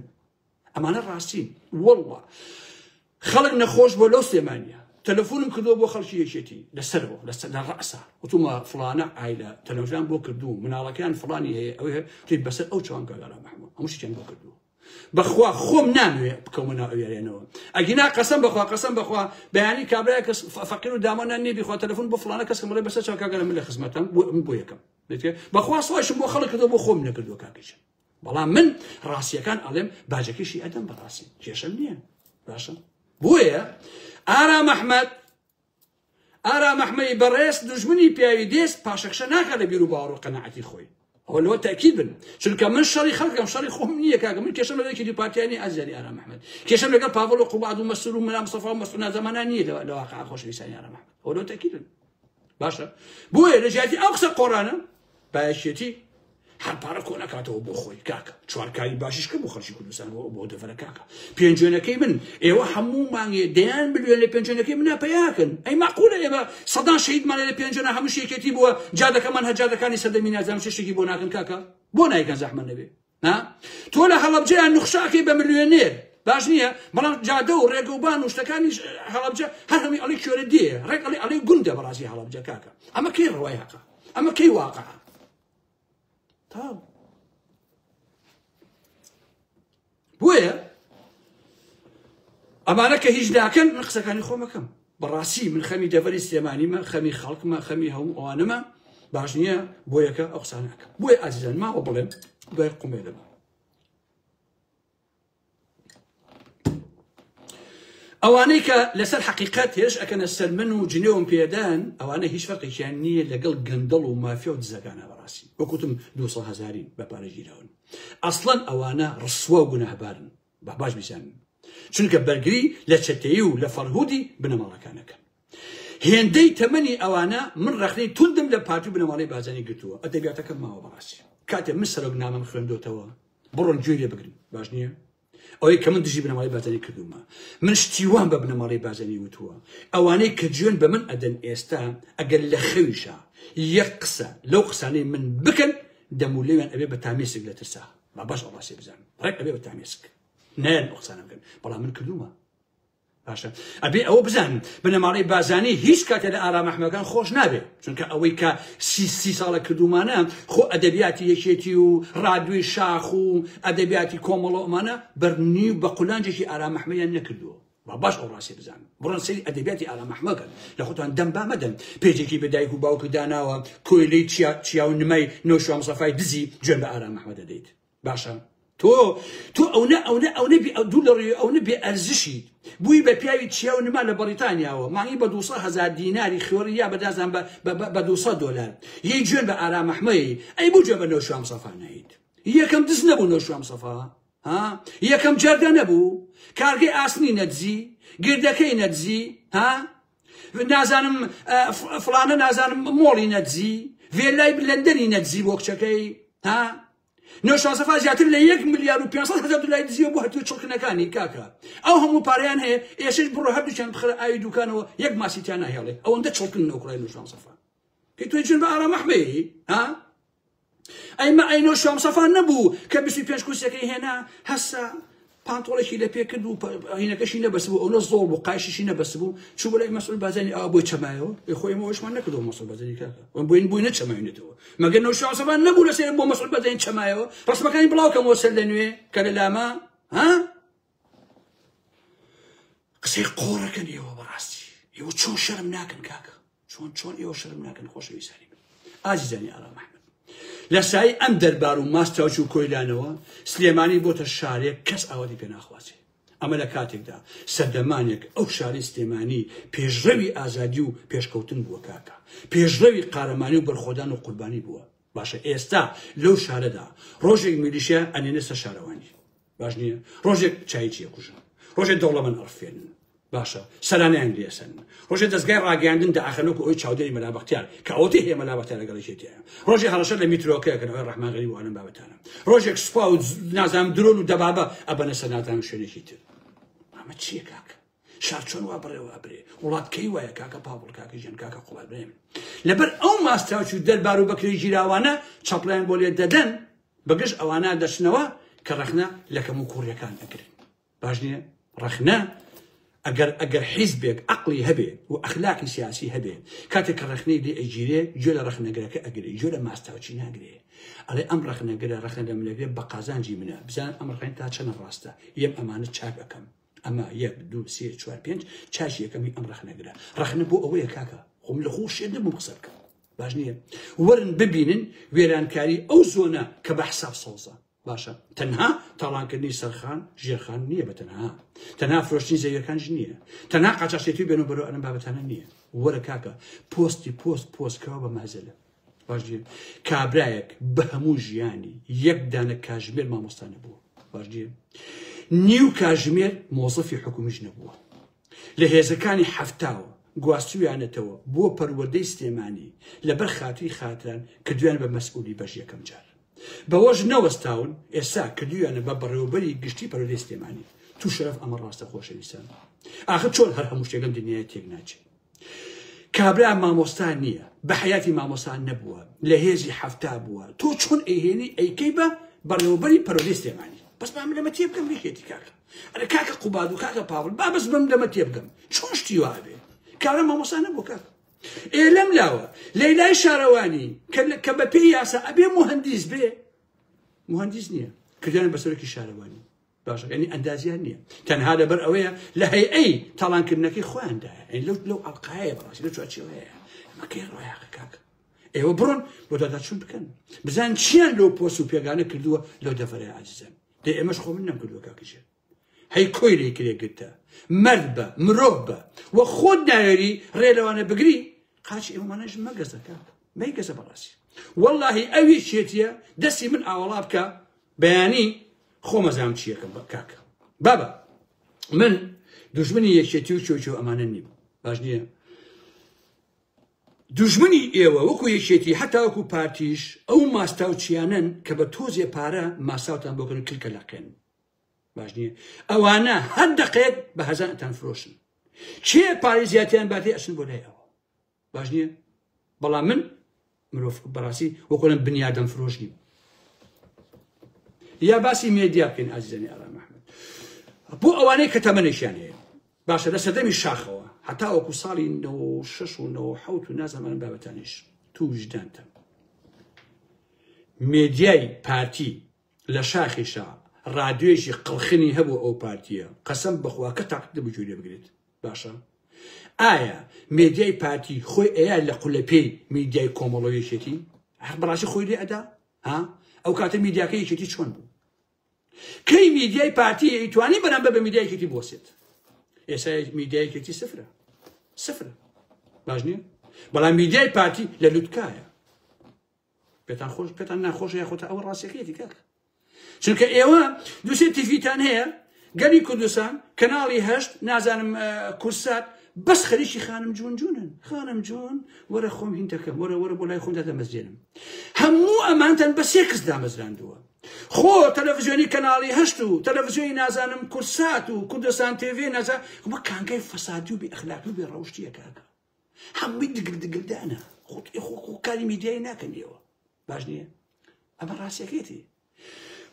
ئەمانە ڕاستین والله خەڵک نەخۆش بۆ لەو سلێمانیە تەلەفۆنم کردووە بۆ خەڵکی یەکێتی لەسەرەوە لەسەر لە ڕەسا وتومە فلانە ئایلە تەلەفۆنیان بۆ کردوو مناڵەکەیان فلانی هەیە ئەوەی هەیە توی بەسەر ئەو چاوم کاگارا محمود هەموو شتیان بۆ کردووە بەخوا خۆم نامەوێ بکەومە ناو ئەوێرێنەوە ئەگینا قەسەم بەخوا قەسەم بەخوا بەیانی کابرای کەس فەقیر و دامانان نیە بیخوا تەلەفۆن بۆ فلانە کەس کەم بڵێ بەسەر چاو کاگەرە من لە خزمەتم بۆ من بۆ یەکەم بەخوا سڵایشم بۆ خەڵک کردووە بۆ خۆم نەکردووە کاکەیشم بەڵام من ڕاستیەکان ئەڵێم باجەکەشی ئەدەم بەڕاستی کێشەم نییە باشە بۆیە ئارام ئەحمەد ئارام ئەحمەدی بەڕێز دوژمنی پیاوی دێست پاشەکشە ناکات لە بیر و باوەڕ و قەناعەتی خۆی ئەوە لەوە تەئکید بن چونکە من شەڕی خەڵکم شەڕی خۆم نییە کاکە من کێشەم لەگەڵ یەکێتی پارتیانی ئازیانی ئارام ئەحمەد کێشەم لەگەڵ پاڤڵ و قوباد و مەسرور و مەلا مستەفا و مەسعود نازەمانە نییە لە واقع خۆشەویستانی ئارام ئەحمەد ئەوە لەوە تەئکید بن باشە بۆیە لە جیاتی ئەو قسە قۆڕانە بایەکێتی هەر پارە کۆ نەکاتەوە بۆ خۆی کاکە چوار کاری باشیش کە بۆ خەڵکی کوردستان بۆ بۆ دەڤەرە کاکە پێنجوێنەکەی من ئێوە هەموو مانگێ دەیان ملیۆن لە پێنجوێنەکەی منە پەیاکەن ئەی ماقولە ئێمە سەدان شەهیدمان لە پێنجوێنە هەموو شێکێتی بووە جادەکەمان هەر جادەکانی سەردەمی نازانم چ شتێکی بۆ ناکەن کاکە بۆ نایکەن زەحمەت نەبێ ها تۆ لە هەڵەبجەیان نوخشە ئەکەی بە ملیۆنێر باش نییە بەڵام جادە و ڕێگە و بان و شتەکانی هەڵەبجە هەر هەمووی ئەڵێ کوێرە دێ ڕێک ئەڵێ ئەڵێ گوندە بەڕاستی هەڵەبجە کاکە ئەمە کەی ڕەوای هەقە ئەمە کەی واقعە تاو بۆیە ئەمانە کە هیچ ناکەن من قسەکانی خۆمەکەم بەڕاستی من خەمی دەڤەری سلێمانیمە خەمی خەڵکمە خەمی هەموو ئەوانەمە باش نییە بۆ یەکە ئەو قسانە ئەکەم بۆیە ئازیزان ماوە بڵێم دوای قومێ دەبم. ئەوانەی کە لەسەر حەقیقەت هێرش ئەکەنە سەر من و جنێوم پێدەن ئەوانە هیچ فەرقێکیان نییە لەگەڵ گەندەڵ و مافیا و دزەکانە بەڕاستی وەک وتم 200 هەزارین بە پارە گیراون ئەسڵەن ئەوانە ڕسوا و گوناهبارن با باش بیزانن چونکە بەرگری لە چەتەیی و لە فەرهودی بنەماڵەکانەکەن هێندەی تەمەنی ئەوانە من ڕەخنەی توندم لە پارتی و بنەماڵەی بارزانی گرتووە ئەدەبیاتەکەم ماوە بەڕاستی کاتێ من سەرۆک نامەم خوێندۆتەوە بڕۆن گوێی لێ بگرن باش نییە ئەوەی کە من دژی بنەماڵەی بارزانی کردوومە من شتی وام بە بنەماڵەی بارزانی وتووە ئەوانەی کە جوێن بە من ئەدەن ئێستا ئەگەر لە خەویشا یەک قسە لەو قسانەی من بکەن دەم و لێویان ئەبێ بە تامێسک لە ترسا با باش ئەو ڕاستیە بزانن ڕێک ئەبێ بە تامێسک نایەن ئەو قسانە بکەن بەڵام من کردوومە باشە ئەبێ ئەوە بزانن بنەماڵەی بازانی هیچ کاتێ لە ئارام ئەحمەکان خۆش نابێ چونکە ئەوەی کە سی سی ساڵە کردومانە خۆ ئەدەبیاتی یەکێتی و ڕادوی شاخ و ئەدەبیاتی کۆمەڵە ئەمانە بەرنی و بە قولانجێکی ئارام ئەحمەیان نەکردووە با باش ئەو ڕاستی بزانن بڕۆن سەیری ئەدەبیاتی ئارام ئەحمەکەن لە خۆتان دەم با مەدەن پێجێکی بە دایک و باوک داناوە کۆیلەی چیا چیا و نمای نەوشیروان مستەفای دزی جوێن بە ئارام ئەحمە دەدەیت باشە تۆ تۆ ئەونە ئەونە ئەونە بێ دوو لە ڕووی ئەونە بێ ئەرزشیت بووی بە پیاوی چیا و نما لە بەڕیتانیاوە مانگی بە 200 هەزار دیناری خوێڕی یا بەدازان بە بە 200 دۆلار یەی جوێن بە ئارام ئەحمەی ئەی بۆ جوێن بە نەوشیروان مستەفا نایت یەکەم دز نەبوو نەوشیروان مستەفا ها یەکەم جەردە نەبوو کارگەی ئاسنی نەدزی گردەکەی نەدزی ها نازانم فڵانە نازانم مۆڵی نەدزی ڤێلای لەندەنی نەدزی بۆ کچەکەی ها نەوشاد سەفا زیاتر لە یەک ملیار و 500 هەزار دۆلاری دزیوە بۆ هەتوێ چڵکنەکانی کاکە ئەو هەموو پارەیان هەیە ئێشش بڕۆ هەردووکیان بخەرە ئاوی دوکانەوە یەک ماسی تیا ناهێڵێ ئەوەندە چڵکن نەوکڕای نەوشاد سەفا پێی تۆی جوێن بە ئارام ئەحمەی ها ئەی مە ئەی نەوشاد سەفا نەبوو کە 25 کورسیەکەی هێنا هەسا پانتۆڵێکی لە پێ کرد و هینەکەشی نەبەستبوو ئەونە زۆڵ بوو قایشیشی نەبەستبوو چوو بۆ لای مەسعود بارزانی ئاوا بۆی چەمایەوە ئێ خۆ ئێمە ئەوەشمان نەکردەوە مەسعود بارزانی کاکە وەم بۆین بۆی نەچەماوینێتەوە مەگەر نەوشیروان مستەفا نەبوو لەسەر بۆ مەسعود بارزانی چەمایەوە ڕەسمەکانی بڵاو کەمەوە سەر لە نوێ کە لە لامە ها قسەی قۆڕەکەن ئێوە بەڕاستی ئێوە چۆن شەرم ناکەن کاکە چۆن چۆن ئێوە شەرم ناکەن خۆشەویستانی من ئازیزانی ئارام ئەحمەد لە سای ئەم دەربار و ماستاوچ و کۆیلانەوە سلێمانی بۆتە شارێک کەس ئاوەتی پێ ناخوازێ ئەمە لە کاتێکدا سەردەمانێک ئەو شاری سلێمانی پێشڕەوی ئازادی و پێشکەوتن بووە کاکە پێشڕەوی قارەمانی و بەرخۆدان و قوربانی بووە باشە ئێستا لەو شارەدا ڕۆژێک میلیشیا ئەنێنە سەر شارەوانی باش نییە ڕۆژێک چایچی ئەکوژن ڕۆژێک دەوڵەمەند ئەڕفێنن باشە سەرانیان لێسەن ڕۆژێ دەستگای ڕاگەیاندن داخەن وەکو ئەوی چاودێری مەلا بەختیار کە ئەوەتی هەیە مەلا بەختیار لەگەڵ یەکێتیە ڕۆژێ هەڕەشە لە میترۆکە کەن ئەوەی ڕەحمان غەریب و ئەلەم بابەتانە ڕۆژێک سوپا و نازانم درۆن و دەبابە ئەبەنە سەر نازانم شوێنێکی تر ئەمە چییە کاکە شار چۆن وا بڕێوە ئەبرێ وڵات کەی وایە کاکە پاوڵ کاکە ژیان کاکە قوڵای برێ من لەبەر ئەو ماستاوچ و دەربار و بەکرێ گیراوانە چەپڵیان بۆ لێ دەدەن بەگژ ئەوانە دەچنەوە کە ڕەخنە لە کەم و کوڕیەکان ئەگرن باش نییە ڕەخنە ئەگەر ئەگەر حیزبێک عقلی هەبێ و ئەخلاقی سیاسی هەبێ کاتێک کە ڕەخنەی لێ ئەگیرێ گوێ لە ڕەخنەگرەکە ئەگرێ گوێ لە ماستاوچی ناگرێ ئەڵێ ئەم ڕەخنەگرە ڕەخنە لە منەگرێ بە قازانجی منە بزان ئەم ڕەخنە تا چەند ڕاستە یەم ئەمانە چاک ئەکەم ئەمە یەک دوو سێ چوار پێنج چاکی یەکەمی ئەم ڕەخنەگرە ڕەخنە بۆ ئەوەیە کاکە خۆم لە خۆ شێت نەبووم قسە بکەم باش نییە وەرن ببینن وێرانکاری ئەو زۆنە کە بە حساب سەوزە باشە تەنها تاڵانکردنی سەرخان ژێرخان نییە بە تەنها تەنها فرۆشتنی زەویەکانش نییە تەنها قاچاخچێتی و بێنەوە بەرەو ئەم بابەتانە نییە وەرە کاکە پۆستی پۆست پۆست کراوە بە مەهزەلە باش نییە کابرایەک بە هەموو ژیانی یەک دانە کاژمێر مامۆستا نەبووە باش نییە نیو کاژمێر مۆزەفی حکومیش نەبووە لە هێزەکانی حەفتاوە گواستویانەتەوە بۆ پەروەردەی سلێمانی لەبەر خاتری خاتران کردویان بە مەسئولی بەش یەکەم جار بەوەش نەوەستاون ئێستا کردویانە بە بەڕێوەبەری گشتی پەروەردەی سلێمانی تو شەرەف ئەمە ڕاستە خۆشەویستان ئاخر چۆن هەر هەموو شتێک لەم دنیای تێک ناچێت کابرا مامۆستا نییە بە حیاتی مامۆستا نەبووە لە هێزی حەفتا بووە تۆ چۆن ئەیهێنی ئەیکەی بە بەڕێوەبەری پەرۆدەی سلێمانی بەس با من لەمە تێبگەم یەکێتی کاکە ئەرێ کاکە قوباد و کاکە پاوڵ با بەس بم لەمە تێبگەم چۆن شتی وا بێ کابرا مامۆستا نەبووە کاکە ئێ لەم لاوە لەیلای شارەوانی کە بە پێی یاسا ئەبێ موهەندیس بێ موهەندیس نییە کردیان بە سەرۆکی شارەوانی باشە یعنی ئەندازیار نییە تەنها لەبەر ئەوەیە لە هەیئەی تاڵانکردنەکەی خۆیاندایە یعنی لەو لەو ئەڵقایە بەڕاستی لەو چوارچێوەیە ئەمە کەی ڕایەقە کاکە ئێوە بڕۆن بۆ داداچوون بکەن بزان چیان لەو پۆست و پێگانە کردووە لەو دەڤەرەیە ئازیزان دەی ئێمەش خۆ من نەمکردووە کاکە ژێر. هەی کۆیلەی کرێ گرتە مەرد بە مرۆڤ بە وە خۆت ناوێری ڕێ لەوانە بگری قاچی ئێمەمانەش مەگەزە کاکە مەیگەزە بەڕاستی واللهی ئەوی چێتیە دەستی من ئاوەڵا بکە بەیانی خۆمەزام چیەکەم بە کاکە بابە من دوژمنی یەکێتی و چۆچۆ ئەمانە نیم باش نییە دوژمنی ئێوە وەکو یەکێتی هەتا وەکو پارتیش ئەو ماستاوچیانەن کە بە تۆزێ پارە ماستاوتان بۆ کردن کلکە لەقێن باش نییە ئەوانە هەر دەقێک بە هەزان ئەتان فرۆشن کێ پارەی زیاتیان باتێ ئەچن بۆ لای ئەوە باش نییە بەڵام من مرۆڤ بەڕاستی وەکۆلم بنیادەم فرۆش نیم یا باسی مێدیا بکەین ئازیزانی ئارام ئەحمەد بۆ ئەوانەی کە تەمەنێکیان هەیە باشە لە سەردەمی شاخەوە هەتا وەکو ساڵی 96 و 97 و نازانم بابەتانیش تو ویژدانتە مێدیای پارتی لە شاخیشا ڕادیۆیەکی قڵخنی هەبوو ئەو پارتیە قەسەم بەخوا کە تاقەت نەبوو گوێی لێ بگرێت باشە ئایا مێدیای پارتی خۆی ئەیا لە قولەپێی میدیای کۆمەڵە و یەکێتی هەر بەڕاستی خۆی لێ ئەدا ها ئەو کاتە میدیاکە یەکێتی چۆن بوو کەی میدیای پارتی ئەیتوانی بەرامبەر بە میدیای یەکێتی بوەسێت ئێستا میدیای یەکێتی سفرە سفرە باش نییە بەڵام میدیای پارتی لە لوتکایە پێتان خۆش پێتان ناخۆش یاخۆتە ئەوە ڕاستەکەیەتی کاک چونکە ئێوە دوسێ تیڤیتان هەیە گەلی کوردستان کەناڵی هەشت نازانم کورسات بەس خەریکی خانم جوون جوونن خانم جوون وەرە خۆم هینتەکەم وەرە وەرە بۆ لای خۆم دادەمەزرێنم هەموو ئەمانتان بە سێکس دامەزراندووە خۆ تەلەڤزیۆنی کەناڵی هەشت و تەلەڤزیۆنی نازانم کورسات و کوردستان تێڤێ نازان وە کانگای فەسادی و بێ ئەخلاقی و بێ ڕەوشتیە کاکە هەمووی دگل دگلدانە خۆ خۆ کاری میدیایی ناکەن ئێوە باش نییە ئەمە ڕاستەکەیتی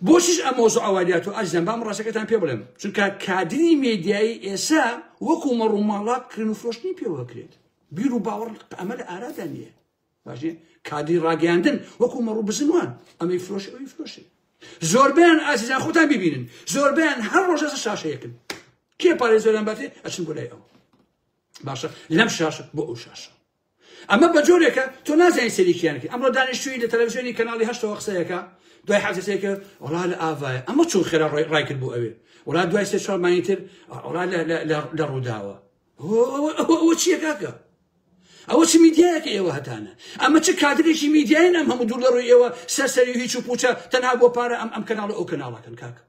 بۆچیش ئەم مۆزوع ئەوادیات و ئازیزان بام ڕاستەکەتان پێ بڵێم چونکە کادری مێدیایی ئێسا وەکو مەڕوماڵات کڕین و فرۆشتنی پێوە کرێت بیر و باوەڕ ئەمە لە ئارادا نییە باش نییە کادری ڕاگەیاندن وەکو مەڕ و بزن وان ئەمەی فرۆش ئەوی فرۆشێ زۆربیان ئازیزان خۆتان ببینن زۆربیان هەر ڕۆژە شاشەیەکن کێ پارێزەران باتێ ئەچن بۆ لای ئەو باشە لەم شاشە بۆ ئەو شاشە ئەمە بە جۆرێکە تۆ نازانی سەریکیانەکەی ئەمڕۆ دانیشتووی لە تەلەڤزیۆنی کەناڵی هەشتەوە قسەیەکە دوای حەفتەیەکە وڵا لە ئاڤایە ئەمە چۆن خێرا ڕای کرد بۆ ئەوێ وڵا دوای سێ چوار مانگی تر وڵا لە ڕووداوە ئەوە چییە کاکە ئەوە چ میدیایەکە ئێوە هەتانە ئەمە چ کادرێکی میدیاین ئەم هەموو دوور لە ڕووی ئێوە سەرسەری هیچ و پوچە تەنها بۆ پارە ئەم ئەم کەناڵ ئەو کەناڵەکەن کاکە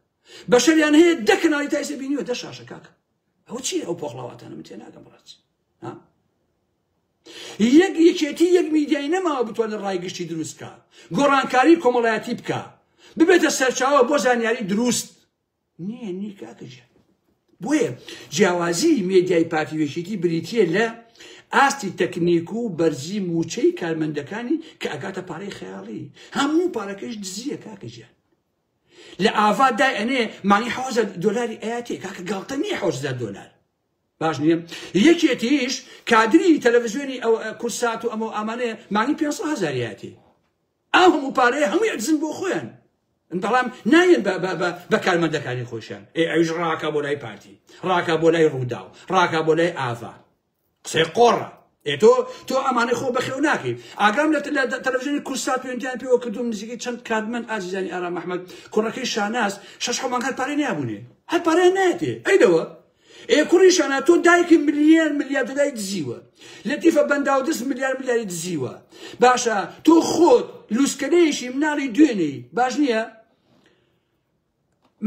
بەشەریان هەیە دە کەناڵی تا ئێستا بینیوە دە شاشە کاکە ئەوە چییە ئەو پۆخڵاواتانە من تێناگەم بەڕاستی یەک یەکێتی یەک میدیای نەماوە بتوانێت ڕای گشتی دروست بکە گۆڕانکاری کۆمەڵایەتی بکە ببێتە سەرچاوە بۆ زانیاری دروست نییە نی کاکە گیان بۆیە جیاوازی مێدیای پارتی یەکێتی بریتە لە ئاستی تەکنیک و بەرزی موچەی کارمەندەکانی کە ئەگاتە پارەی خەیاڵی هەموو پارەکەش دزیە کاکە گیان لە ئاڤا دای ئەنێ مانگی حوزە دۆلاری ئەیاتێ کاکە گاڵتە نییە حوزە دۆلار باش نییە یەکێتیش کادری تەلەڤزیۆنی ئەو کورسات و ئەمە ئامانەیە مانگی 500 هەزاریەتی ئەو هەموو پارەیە هەمووی ئەدزن بۆ خۆیان بەڵام نایەن بە کارمەندەکانی خۆشیان ئێ ئەویش ڕاکە بۆ لای پارتی ڕاکە بۆ لای ڕووداو ڕاکە بۆ لای ئاڤا قسەی قۆڕە ئێ تۆ تۆ ئەمانەی خۆ بەخێو ناکەی ئاگام لە تەلەڤزیۆنی کوردسات پەیوەندیان پێوە کردوم نزیکەی چەند کارمەند ئازیزانی ئارام ئەحمەد کوڕەکەی شاناز شەش حەوت مانگ هەر پارەی نابوونێ هەر پارەیان نایەتێ ئەی لەوە ئێ کوڕی شانا تۆ دایکی ملیار ملیار دۆلاری دزیوە لەتیفە بەنداودز ملیار ملیاری دزیوە باشە تۆ خۆت لوسکەلەیەکی مناڵی دوێنێی باش نییە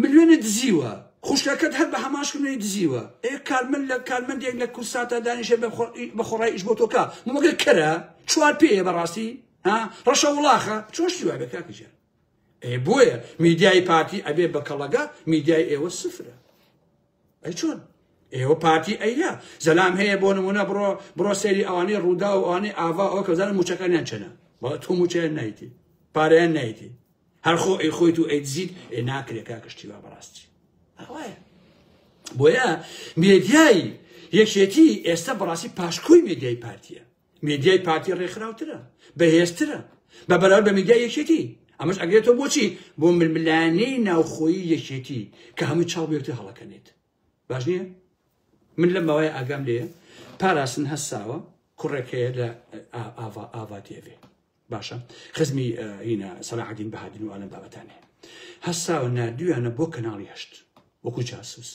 ملیۆنت دزیوە خوشکەکەت هەر بە هەمان شکل ملیۆنی دزیوە ئێ کارمەند لە کارمەندێک لە کورساتا دانیشێ بە خۆڕای ئیش بۆ تۆ کا مەگەر کەرە چوار پێیە بەڕاستی ها ڕەشە وڵاخە چۆن شتی وابێ کاکە گیان ئێ بۆیە میدیای پارتی ئەبێ بە کەڵەگە میدیای ئێوە سفرە ئەی چۆن ئێوە پارتی ئەیە زەلام هەیە بۆ نمونە بڕۆ بڕۆ سەیری ئەوانەی ڕوودا و ئەوانەی ئاڤا ئەوە کە بزانە موچەکانیان چەنە بەڵێ تۆ موچەیان نایتی پارەیان نایتی هەر خۆ ئەی خۆیت و ئەیدزیت ئێ ناکرێ کاکە شتی وا بەڕاستی ئەوایە بۆیە مێدیای یەکێتی ئێستا بەڕاستی پاشکۆی مێدیای پارتیە مێدیای پارتی ڕێکخراوترە بەهێزترە بە بەراورد بە میدیای یەکێتی ئەمەش ئەگرێتەوە بۆچی بۆ ململانێی ناوخۆیی یەکێتی کە هەمووی چاو بۆ یەکتر هەڵەکەنێت باش نییە من لەم ماوەیە ئاگام لێیە پاراستن هەستاوە کوڕێک هەیە لە ئاڤا ئاڤا تێڤێ باشە خزمی هینە سەلاحەدین بەهادین و ئالەم بابەتانێ هەستاوە ناردویانە بۆ کەناڵی هەشت وەکو جاسوس.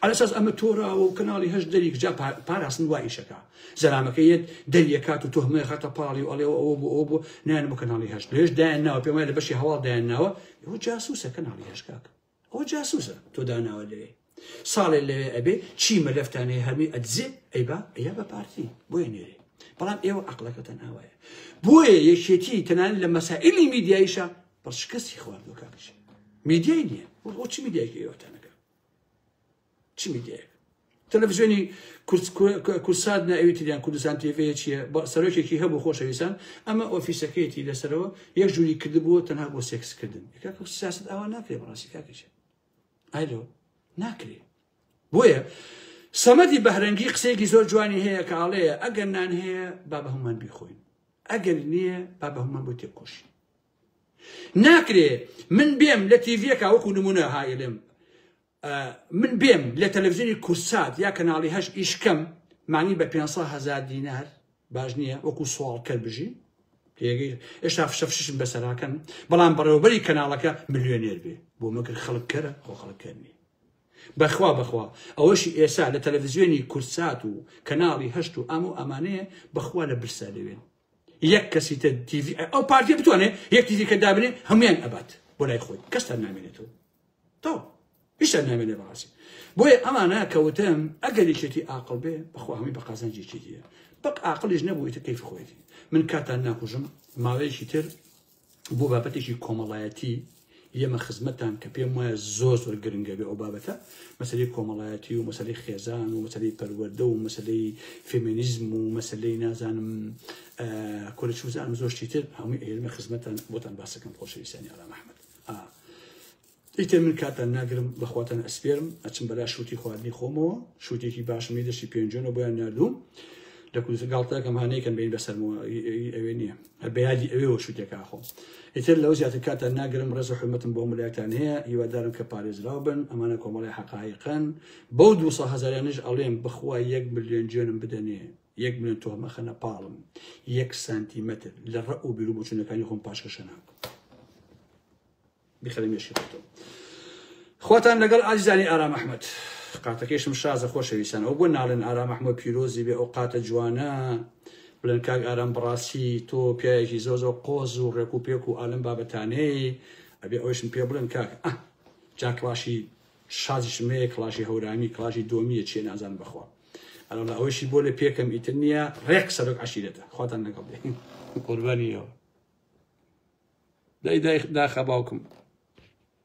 عەلەساس ئەمە تۆراوە و کەناڵی هەشت دەری جا پاراستن وا ئیشەکە زەلامەکە یەت دەریەکات و تۆهمەیە خاتە پاڵی و ئەڵێ ئەوە بۆ ئەوە بۆ نایەن بۆ کەناڵی هەشت لێش دایان ناوە پێم وایە لە بەشی هەواڵ دایان ناوە ئەوە جاسوسە کەناڵی هەشت کاک ئەوە جاسوسە تۆ داناوە لەوێ ساڵێ لەوێ ئەبێ چی مەلەفتان هەیە هەرمی ئەدزێ ئەیبا ئەیا بە پارتی بۆیە نێرێ بەڵام ئێوە عەقڵەکەتان ئاوایە بۆیە یەکێتی تەنانەت لە مەسائلی میدیاییشە بەڵ شکستی خواردووە کاکەش میدیای نییە بۆ چ میدیایەکی ئێوەتانەکە چ میدیایەک تەلەڤزیۆنی کورسات نە ئەوی تریان کوردستان تیڤ چییە سەرۆکێکی هەبوو خۆشەویستان ئەمە ئۆفیسەکەیەتی لەسەرەوە یەک ژووری کردبووە تەنها بۆ سێکسکردن سیاست ئاوا ناکرێ بەڕاستی کاکەچێت ئایلۆ ناکرێ بۆیە سەمەدی بەهرەنگی قسەیەکی زۆر جوانی هەیە کە ئاڵەیە ئەگەر نان هەیە با بە هەمومان بیخۆین ئەگەر نییە با بە هەمومان بۆ تێبکۆشین ناکرێ من بێم لە تیڤیەکە وەکو نمونە هایلم من بێم لە تەلەڤزیۆنی کورسات یا کەناڵی هەش ئیشکەم مانی بە 500 هزار دینار باش نییە وەکو سواڵکەر بژی تێگەی ئێشتا فشە فششم بەسەراکەن بەڵام بەڕێوەبەری کەناڵەکە ملیۆنێر بێ بۆ مەگەر خەڵک کەرە خۆ خەڵک کەر نییە بەخوا بەخوا ئەوەشی ئێسا لە تەلەڤزیۆنی کورسات و کەناڵی هەشت و ئەم و ئەمانەیە بەخوا لە برسا لەوێن یەک کەسی تر تیڤی ئەو پارتیە بتوانێت یەک تیڤی کە دابنێ هەمویان ئەبات بۆ لای خۆی کەستان نامێنێتەوە تەواو هیچتان نامێنێ بەڕاستی بۆیە ئەمانە کەوتم ئەگەر یەکێتی ئاقڵ بێ بەخوا هەمووی بە قازانج یەکێتیە بەق ئاقڵیش نەبوو ئیتر کەیفی خۆیەتی من کاتان ناکوژم ماوەیەکی تر بۆ بابەتێکی کۆمەڵایەتی یەمە خزمەتان کە پێم وایە زۆر زۆر گرنگە بێ ئەو بابەتە مەسەلەی کۆمەڵایەتی و مەسەلەی خێزان و مەسەلەی پەروەردە و مەسەلەی فێمینیزم و مەسەلەی نازانم کورە چوزانم زۆر شتی تر هەمووی ئێرمە خزمەتان بۆتان باسەکەم خۆشەویستانی ئارام ئەحمەد ئیتر من کاتان ناگرم بەخواتان ئەسپێرم ئەچم بەلا شوتی خواردنی خۆمەوە شوتێکی باشم لێ دەشتی پێنجۆنە بۆیان ناردووم لە کوردستان گاڵتەکەم هانەیەکەم بین بەسەرمەوە ئەوێ نییە هەر بە یادی ئەوێەوە شوتێکە خۆم ئیتر لەو زیاتر کاتان ناگرم ڕێز و حرمەتم بۆ هەموو هەیە هیوادارم کە پارێزراو بن ئەمانە کۆمەڵی حەقایقن بەو 200 هەزاریانش ئەڵێم بخوا یەک ملیۆن جوێنم بدەنێ یەک ملیۆن تۆهمە خەنە پاڵم یەک سانتیمەتر لە ڕەئ و بیرو بۆچوونەکانی خۆم پاشکەشە ناکەم بیخەرە مێشکی خۆتەوە خواتان لەگەڵ ئازیزانی ئارام ئەحمەد قاتەکەیشم شازە خۆشەویستان ئەو بۆ ناڵێن ئارام ئەحمەد پیرۆزی بێ ئەو قاتە جوانە بڵێن کاک ئارام بەڕاستی تۆ پیاوێکی زۆر زۆر قۆز و ڕێک و پێک و ئالم بابەتانەی ئەبێ ئەوەیشم پێ بڵێن کاک ئە جا کڵاشی شازیشم هەیە کڵاشی هەورامی کڵاشی دۆمیە چیە نازانم بەخوا ئەلۆ ئەوەیشی بۆ لە پێکەم ئیتر نییە ڕێک سەرۆک عەشیرەتە خواتان لەگەڵ بێ قوربانی ئێوە دای دای داخە باوکم.